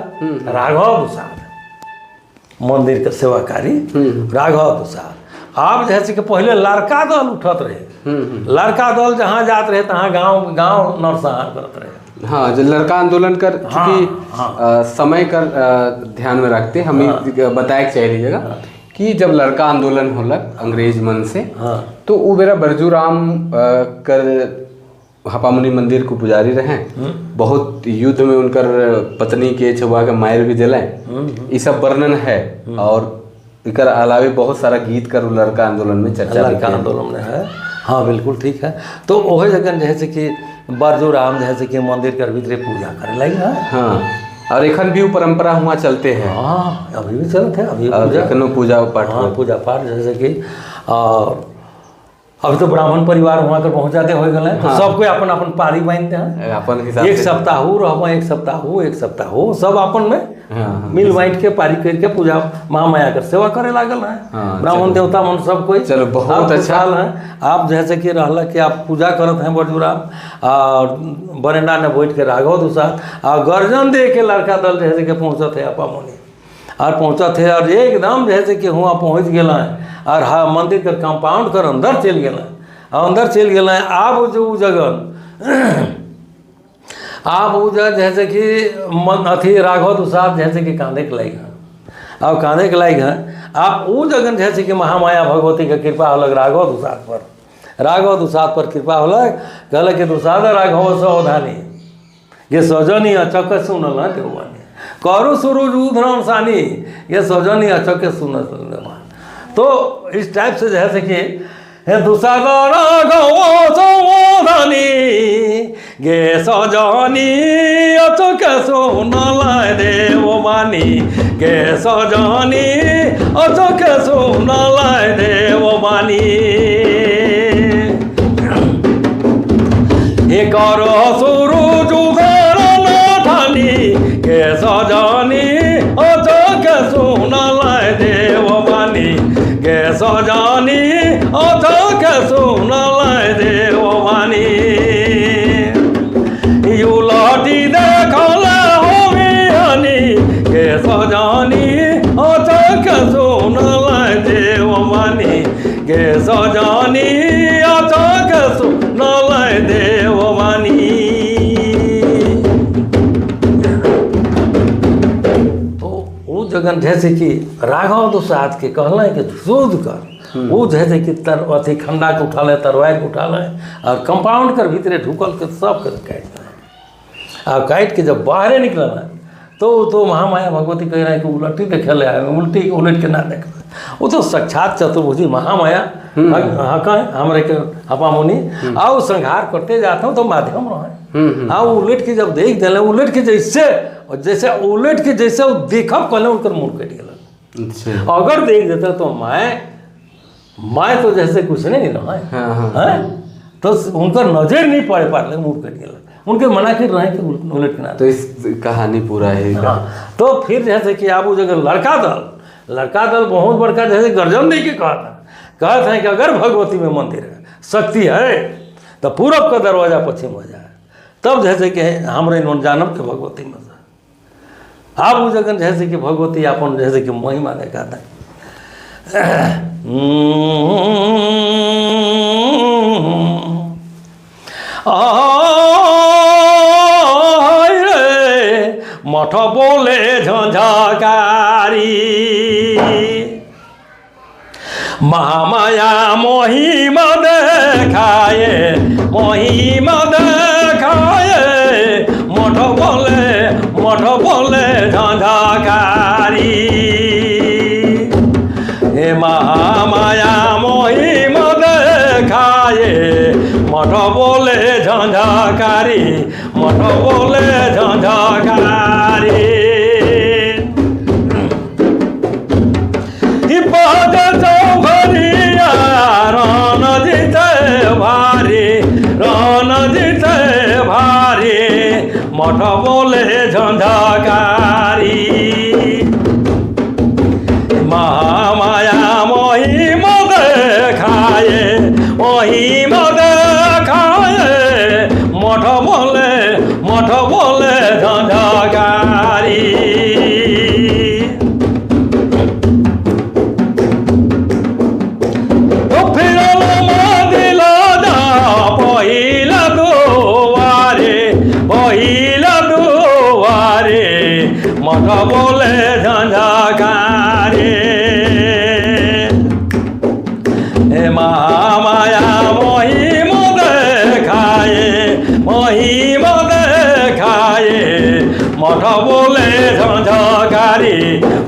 राघव दुसाध, मंदिर के सेवाकारी राघव दुसाध। आप जो है से कि पहले लड़का दल उठत रहे, लड़का दल जहाँ जात रहे तहाँ गांव गांव नरसंहार करत रहे। हाँ, जो लड़का आंदोलन कर चूँकि समय कर ध्यान में रखते हमें बताए के चाहिए कि जब लड़का आंदोलन होलक अंग्रेज मन से, तो वो बेरा बरजूराम कर हपामुनि मंदिर को पुजारी रहे, बहुत युद्ध में उनकर पत्नी के छुआ के मार भी दिले, ये सब वर्णन है। और इकर अलावे बहुत सारा गीत कर लड़का आंदोलन में चर्चा लड़का आंदोलन में है। हाँ बिल्कुल ठीक है। तो वही जगह जैसे कि बरजूराम जैसे कि मंदिर के भीतर पूजा करे लगी है। हाँ, और एखन भी वो परंपरा हुआ चलते हैं। हाँ अभी भी चलते हैं, अभी पूजा पूजा पाठ। हाँ पूजा पाठ जैसे कि और अभी तो ब्राह्मण परिवार वहाँ कर पहुँच जाते हो गए। हाँ। तो सबको अपन अपन पारी बांधते हैं अपन हिसाब एक सप्ताह हो रह, एक सप्ताह हो, एक सप्ताह हो, सब अपन में। हाँ, मिल बांट के पारी करके पूजा महामाया कर सेवा करे लागल है। हाँ, ब्राह्मण देवता मन सब कोई। चलो बहुत अच्छा है। आप जैसे कि रहला कि आप पूजा करत हैं बरजूराम और बरेंडा ने बैठ के राघव दुसाध और गर्जन दे के लड़का दल जैसे कि पहुँचत है अपामुनि और पहुँचत है और एकदम जैसे कि हुआ पहुँच गए और हाँ मंदिर के कंपाउंड कर अंदर चल गए और अंदर चल गए। आप जो जगह आप वो जगह जैसे कि मन अथी राघव दुसाध जैसे कि कांधे के लायक हैं और कांधे के लायक हैं। आप वो जगह जैसे कि महामाया भगवती के कृपा होलक राघव दुसाध पर, राघव दुसाध पर कृपा होलक। कहलक कि दुसाध राघव सौधानी ये सजनी अचक सुनल देवानी करू सुरूज उधरम सानी ये सजनी अचक सुनल। तो इस टाइप से जैसे कि दुसाध राघव सौधानी गे सजनी अचक सुनल देववानी गे सजनी अचक सुनल देववानी। हे कर सुरूज उधरन ठानी गे सजनी अचक सुनल देववानी गे सजनी अचक सुनल देववानी। उलटी देखल होमियानी गे सजनी अचक सुनल देववानी गे सजनी अचक सुनल देववानी। तो वो जगन जैसे कि राघव दुसाध के कहल कि शोध कर, वो जैसे कि तर अथी खंडा के उठा लें, तरवार के उठा लें और कंपाउंड कर भीतरे ढुकल के सब के काटि दें। आ काट के जब बाहरे निकल तो महामाया भगवती कह रहे हैं कि उलटी देखे ले आए, उल्टी उलट के ना देख। वो तो साक्षात चतुर्भुजी महामाया हाँ कहें हमरे के हपा मुनि आओ संहार करते जाते हो तो माध्यम रहे। हाँ उलट के जब देख दिले, उलट के जैसे और जैसे उलट के जैसे वो देखब कहले उनकर मुँह कट गया। अगर देख देता तो मैं तो जैसे कुछ नहीं रहा हाँ, हाँ। हैं? तो उनकर नजर नहीं पड़े पारले, मुँह कट गया। उनके मना कर रहे कि उलट के ना। तो इस कहानी पूरा है। हाँ, तो फिर जैसे कि आप वो जगह लड़का दल बहुत बड़का जैसे गर्जन नहीं के कहता है कि अगर भगवती में मंदिर है, शक्ति है, तो पूरब का दरवाजा पश्चिम हो जाए, तब जैसे कि हमरे इन्होंने जानब के भगवती में से। आप वो जगह जैसे कि भगवती अपन जैसे कि महिमा दिखाता है। रे मठ बोले झंझकारी महामाया महिमा देखाए, महिमा देखाए, मठ बोले झंझकारी। हे महामाया महिमा देखाए, मठ बोले झंझकारी, मठ बोले झंझकारी। पद चौघरिया रण जिते भारी, रण जिते भारी, मठ बोले झंझकारी। महामाया महिमा देखाए, महिमा देखाए, मठ बोले झंझकारी। पहिला दुआरे, मठ बोले झंझकारी। हे महामाया महिमा देखाए, महिमा देखाए, मठ बोले झंझकारी,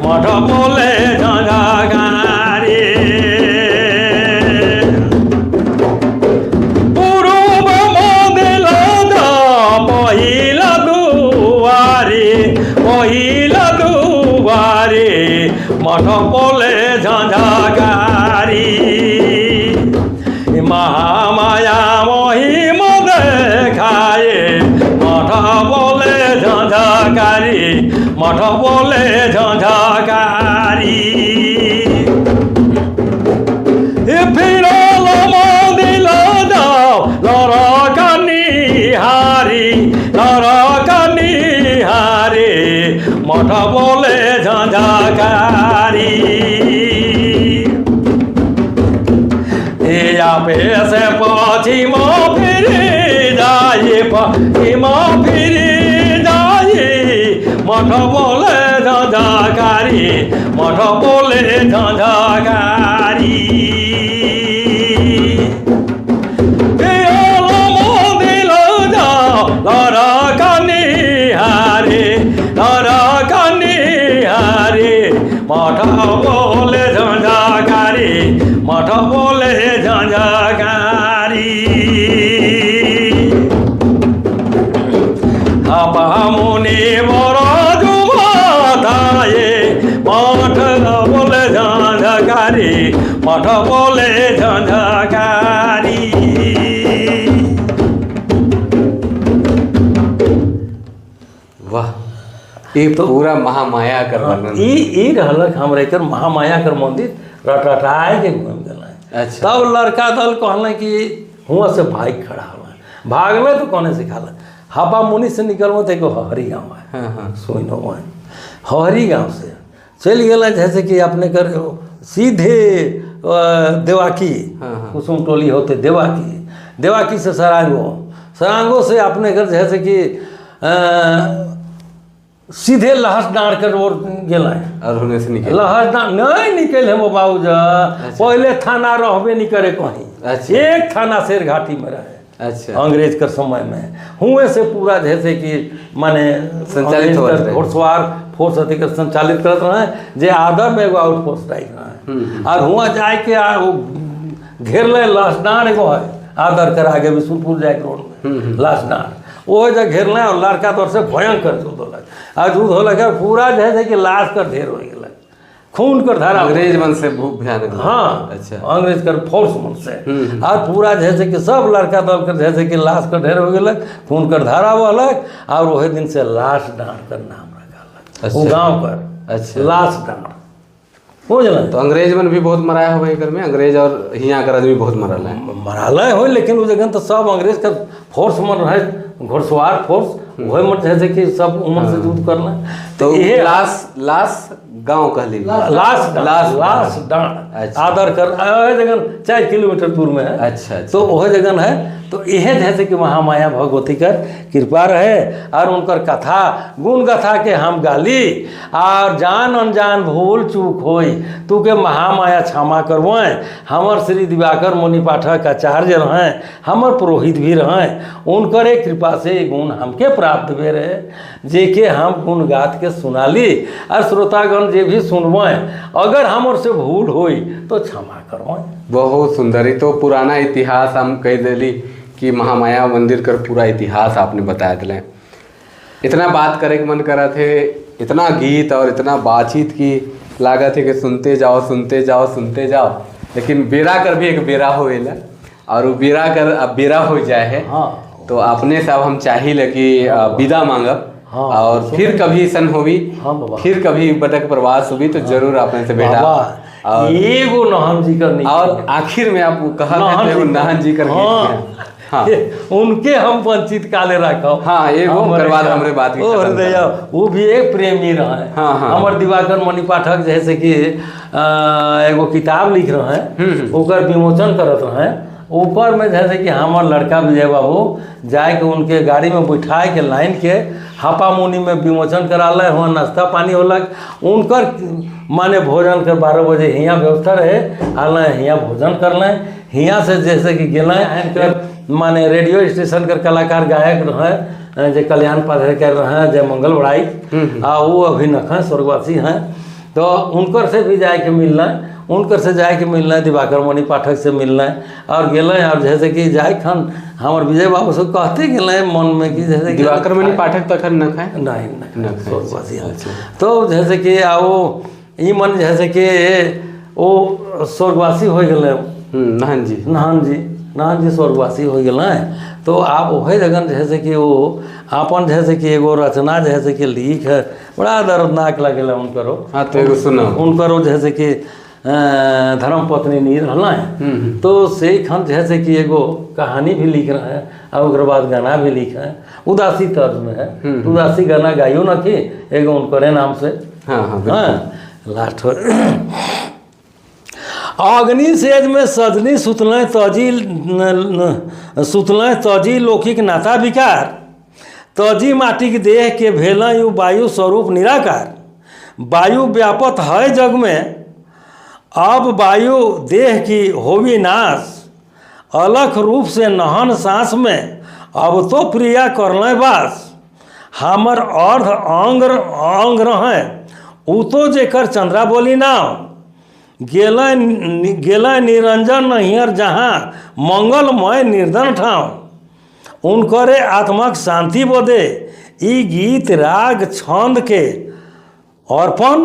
मठ बोले झंझकारी। पूर्व मदिल पहिला दुआरे, पहिला दुआरे, मठ बोले झंझकारी। महामाया महिमा देखाए, मठ बोले झंझकारी, मठ बोले झंझकारी। फिरल मदिल जाओ लरकनिहारी, लरकनिहारी, मठ बोले झंझकारी। आपे से पश्चिम फिरी जाए, पश्चिम फिरी जाए, मठ बोले झंझकारी, मठ बोले झंझकारी। लरकनिहारी, लरकनिहारी, मठ बोले झंझकारी, मठ बोले झंझकारी। हापा मुनि बर जुमाताए, मठ बोले झंझकारी, मठ बोले झंझकारी। वाह, ये तो पूरा महामाया कर वर्णन। ई रहलक हमरे कर महामाया कर मंदिर रटरटाए के घूम गेल। अच्छा। तब लड़का दल कहल कि हुआ से भाई खड़ा हुआ, भागल तो कौन सिखाल। हपा मुनि से निकलबो तो एगो हरी गाँव है। हाँ, हाँ। सोइनो है हरी गाँव से चल गए जैसे कि अपने कर सीधे देवाकी, हाँ, हाँ। कुसुम टोली होते देवाकी, देवाकी से सरांगो, सरांगो से अपने घर जैसे कि सीधे लहस डाँड़ कर और गेल। और होने से निकल लहस डाँड़ नहीं निकल है बाबू जा। अच्छा। पहले थाना रहबे नहीं करे कहीं। अच्छा। एक थाना शेर घाटी में रहे। अच्छा। अंग्रेज कर समय में हुए से पूरा जैसे कि माने संचालित होत रहे। घुड़सवार फोर्स अथी के संचालित करत रहे, जे आदर में एगो आउटपोस्ट आई रहे और हुआ जाए के आ वो घेर ले लाशडान एगो है आदर कर आगे बिशुनपुर जाए रोड में लाशडान, वो जब घेर ले और लड़का तौर से भयंकर युद्ध होलक और युद्ध होलक और पूरा जैसे कि लाश कर ढेर हो गया, खून कर धारा। अंग्रेज मन से भूख भयानक। हाँ। अच्छा। अंग्रेज कर फोर्स मन से और पूरा जैसे कि सब लड़का दल कर जैसे कि लाश कर ढेर हो गया, खून कर धारा बहलक और वही दिन से लाश डांड कर नाम रखा वो गांव पर। अच्छा। लाश डांड बुझल। तो अंग्रेज मन भी बहुत मराया हुआ एकर में, अंग्रेज और हियाँ कर आदमी बहुत मरल है। मरालय हो, लेकिन वो जगह तो सब अंग्रेज का फोर्स मन रहे, घुड़सवार फोर्स वही मन जैसे कि सब उम्र से युद्ध करना। तो इहे लाश लाश गांव कहली। लाश लाश लाश डांड। अच्छा। आदर कर ओहे जगह 4 किलोमीटर दूर में है। अच्छा, अच्छा। तो वह जगह है। तो यह जैसे कि महामाया भगवती कर कृपा रहे और उनकर कथा गुण कथा के हम गाली और जान अनजान भूल चूक होई तू के महामाया क्षमा करवाएं। हमर श्री दिवाकर मुनि पाठक आचार्य रहें, हमर पुरोहित भी रहें, उनकर कृपा से गुण हमके प्राप्त भे रहे जे के हम गुण गात के सुनाली और श्रोतागण जे भी सुनवाएं अगर हमर से भूल होई तो क्षमा करवाएं। बहुत सुंदर। ये तो पुराना इतिहास हम कह दिली कि महामाया मंदिर कर पूरा इतिहास आपने बताया दिले। इतना बात करे के मन करा थे, इतना गीत और इतना बातचीत की लागत है कि सुनते जाओ सुनते जाओ सुनते जाओ, लेकिन बेरा कर भी एक बेरा होएला और वो बेरा कर अब बेरा हो जाए है। हाँ। तो अपने से अब हम चाहिए कि विदा मांगब। हाँ, और फिर कभी सन होवी। हाँ बाबा। फिर कभी बटक प्रवास होगी तो जरूर आपने से बेटा। बाबा एगो नहन जी कर नहीं और आखिर में आप कहा नहन जी कर। हाँ। हाँ। उनके हम वंचित काले रखो। हाँ, एगो ओकर बाद हमरे बात की और वो भी एक प्रेमी रहे। हाँ, हाँ। हमर दिवाकर मणि पाठक जैसे कि एगो किताब लिख रहे हैं, ओकर विमोचन करत रहे, ऊपर में जैसे कि हमार लड़का विजय बाबू जाए के उनके गाड़ी में बैठाए के लाइन के हापा मुनि में विमोचन करा ले, वहाँ नाश्ता पानी होलक उनकर माने भोजन कर 12 बजे हियाँ व्यवस्था रहे आल हियाँ भोजन कर लें, हियाँ से जैसे कि गेलें माने रेडियो स्टेशन कर कलाकार गायक रहे जे कल्याण पाधर रहे जय मंगल बड़ाई आ वो अभी नख स्वर्गवासी हैं, तो उनकर से भी जाए के मिलना, उनकर से जाए के मिलना, दिवाकर मणि पाठक से मिलना और गेलें और जैसे कि जाए खन हमार विजय बाबू से कहते गेलें मन में कि जैसे दिवाकर मणि पाठक तो अखन न खाए नहीं नहीं स्वर्गवासी हैं। तो जैसे कि वो ई मन जैसे कि वो स्वर्गवासी हो गए नहन जी नहन जी नहन जी स्वर्गवासी हो गए। तो आप वही जगह जैसे कि वो आपन जैसे कि एगो रचना जैसे कि लिख है बड़ा दर्दनाक लगेला उनकरो। हाँ तो एगो सुनो उनकरो जैसे कि धर्म पत्नी नहीं रहला है तो से खन जैसे कि एगो कहानी भी लिख रहे हैं और ओकर बाद गाना भी लिख हैं उदासी तर्ज में है, उदासी गाना गाइयो न कि एगो उनकरे नाम से। हाँ हाँ हाँ लास्ट हो अग्नि सेज में सजनी सुतलें तजी सुतलें तजी लौकिक नाता विकार तजी माटिक देह के भेल यु वायु स्वरूप निराकार वायु व्यापत है जग में अब वायु देह की होवी नाश अलख रूप से नहन सांस में अब तो प्रिया करलें बास हमर अर्ध अंग अंग रहें उ तो जेकर चंद्रा बोली नाव गेला निरंजन नहियर जहाँ मंगलमय निर्धन ठाव उनकरे आत्मक शांति बदे ई गीत राग छंद के अर्पण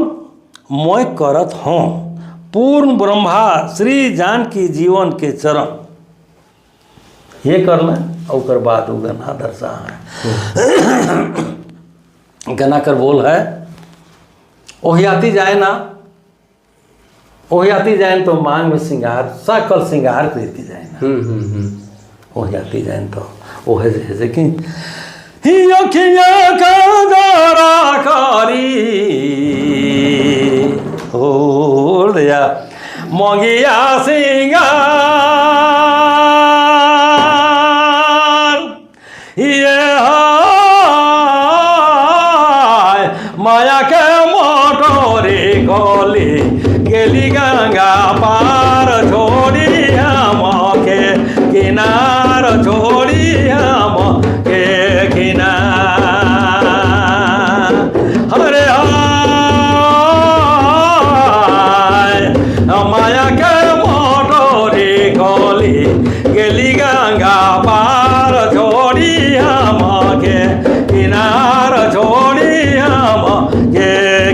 मैं करत हूँ पूर्ण ब्रह्मा श्री जानकी जीवन के चरण ये कर लें और बाद वो गाना दर्शा है गाना कर बोल है ओहियाती जाए ना ओहियाती जाए तो मांग में सिंगार सकल सिंगार करती जाए ना ओहियाती जाए तो ओहे जैसे कि करी हो दया मंगिया सिंगार ये माया के मोटोरी खोली गेली गंगा पार छोड़ी हमके किनार छोड़ी।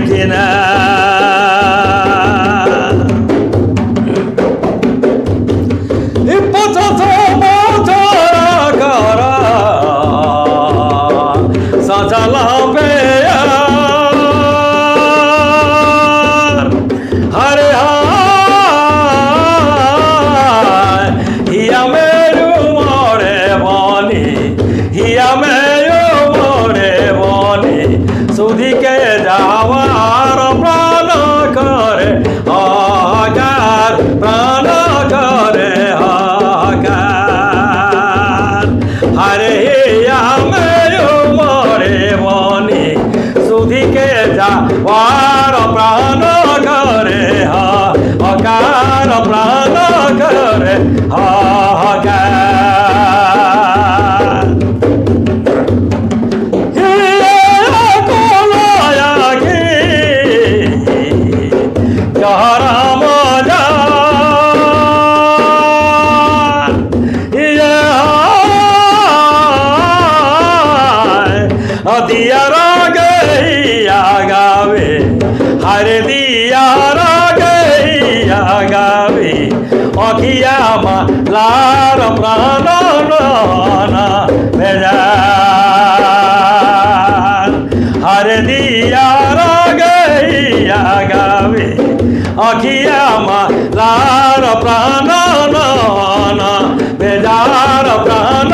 किना। लार प्राण हर दिया गैया गावे अखिया मा लार प्राण बेजार प्राण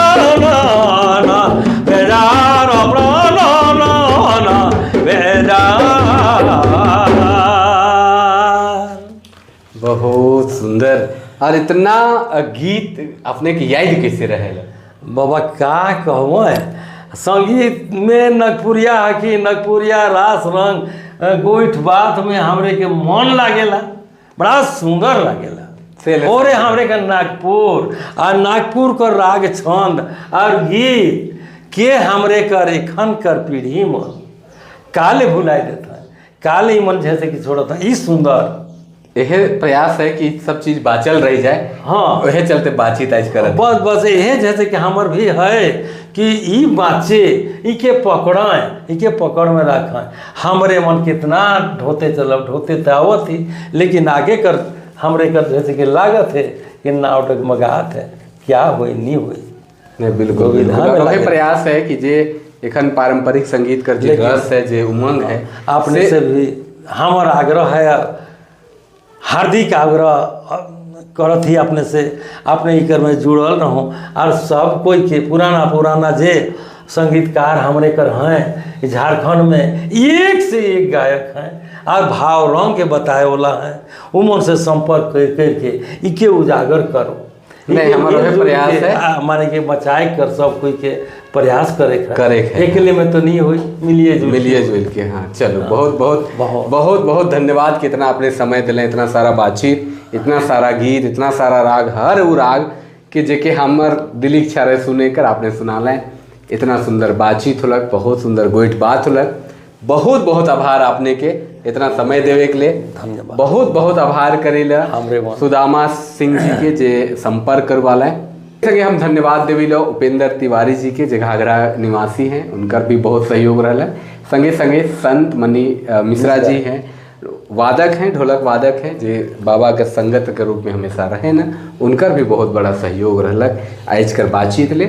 बेजार प्राण बेजार। बहुत सुंदर। और इतना गीत अपने के याद कैसे रहेला? बाबा का कहबो, संगीत में नगपुरिया की नगपुरिया रास रंग गोइठ बात में हमरे के मन लागेला, बड़ा सुंदर लागेला। और हमरे के नागपुर और नागपुर कर राग छंद और गीत के हमरे कर एखन कर पीढ़ी मन काले भुलाई देता है, काले मन जैसे कि छोड़ता है। सुंदर यह प्रयास है कि सब चीज बाचल रह जाए। हाँ, वह चलते बातचीत आज करत। बस बस यह जैसे कि हमर भी है कि ई बाचे, ई के पकड़ाएं, ई के पकड़ में रखें। हमरे मन कितना ढोते चलब ढोते तो आवत ही, लेकिन आगे कर हमरे कर जैसे कि लागत है कि नाव डगमगात है, क्या होई नहीं होई। नहीं बिल्कुल, बिल्कुल। प्रयास है कि जे एखन पारंपरिक संगीत कर जे रस है, जे उमंग है, अपने से भी हमार आग्रह है, हार्दिक आग्रह करत ही अपने से, अपने इकर में जुड़ल रहो। और सब कोई के पुराना पुराना जे संगीतकार हमरे कर हैं झारखंड में, एक से एक गायक हैं और भाव रंग के बताए वाला हैं, उमन से संपर्क कर करके इके उजागर करो। नहीं, हमारा प्रयास है माने के बचाए कर सब कोई के प्रयास करे करे अकेले में तो नहीं हुई, मिलिए मिलिए जुल के। हाँ चलो, बहुत बहुत बहुत बहुत धन्यवाद कि इतना आपने समय दिले, इतना सारा बातचीत, इतना सारा गीत, इतना सारा राग, हर वो राग कि जेके हमर दिल इच्छा रहे सुने कर आपने सुना लें। इतना सुंदर बातचीत होलक, बहुत सुंदर गोइठ बात होलक। बहुत बहुत आभार आपने के इतना समय देवे के लिए। धन्यवाद। बहुत बहुत आभार करेला सुदामा सिंह जी के जे संपर्क करवाला है। संगे हम धन्यवाद देवी लो उपेंद्र तिवारी जी के जे घाघरा निवासी हैं, उनका भी बहुत सहयोग रहा है। संगे संगे संत मनी मिश्रा जी हैं, वादक हैं, ढोलक वादक हैं, जे बाबा के संगत के रूप में हमेशा रहे न, उनका भी बहुत बड़ा सहयोग रहलक आज कर बातचीत ले।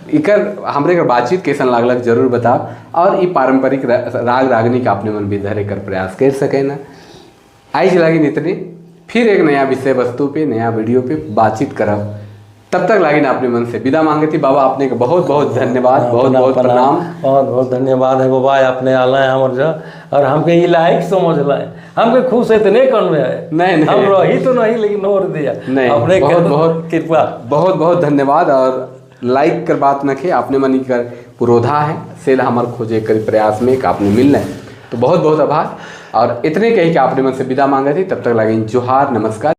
इकर हमरे कर बातचीत कैसन लागलक जरूर बताओ। और ये पारंपरिक राग रागनी का अपने मन भी धरे कर प्रयास कर सके ना। आज लागिन इतने, फिर एक नया विषय वस्तु पे नया वीडियो पे बातचीत करब। तब तक लागिन अपने मन से विदा मांगे थी। बाबा आपने का बहुत बहुत धन्यवाद, बहुत बहुत प्रणाम। बहुत बहुत धन्यवाद है बाबा, आपने आला है हमर जो और हमके ये लायक समझ लाए, हमके खुश इतने कौन में है। नहीं नहीं, हम रही तो नहीं लेकिन और दिया नहीं, अपने बहुत बहुत कृपा, बहुत बहुत धन्यवाद। और लाइक कर बात न खे आपने मनी कर पुरोधा है सेल हमार खोजे कर प्रयास में आपने मिलना है, तो बहुत बहुत आभार। और इतने कही कि आपने मन से विदा मांगा थी। तब तक लगे जोहार, नमस्कार।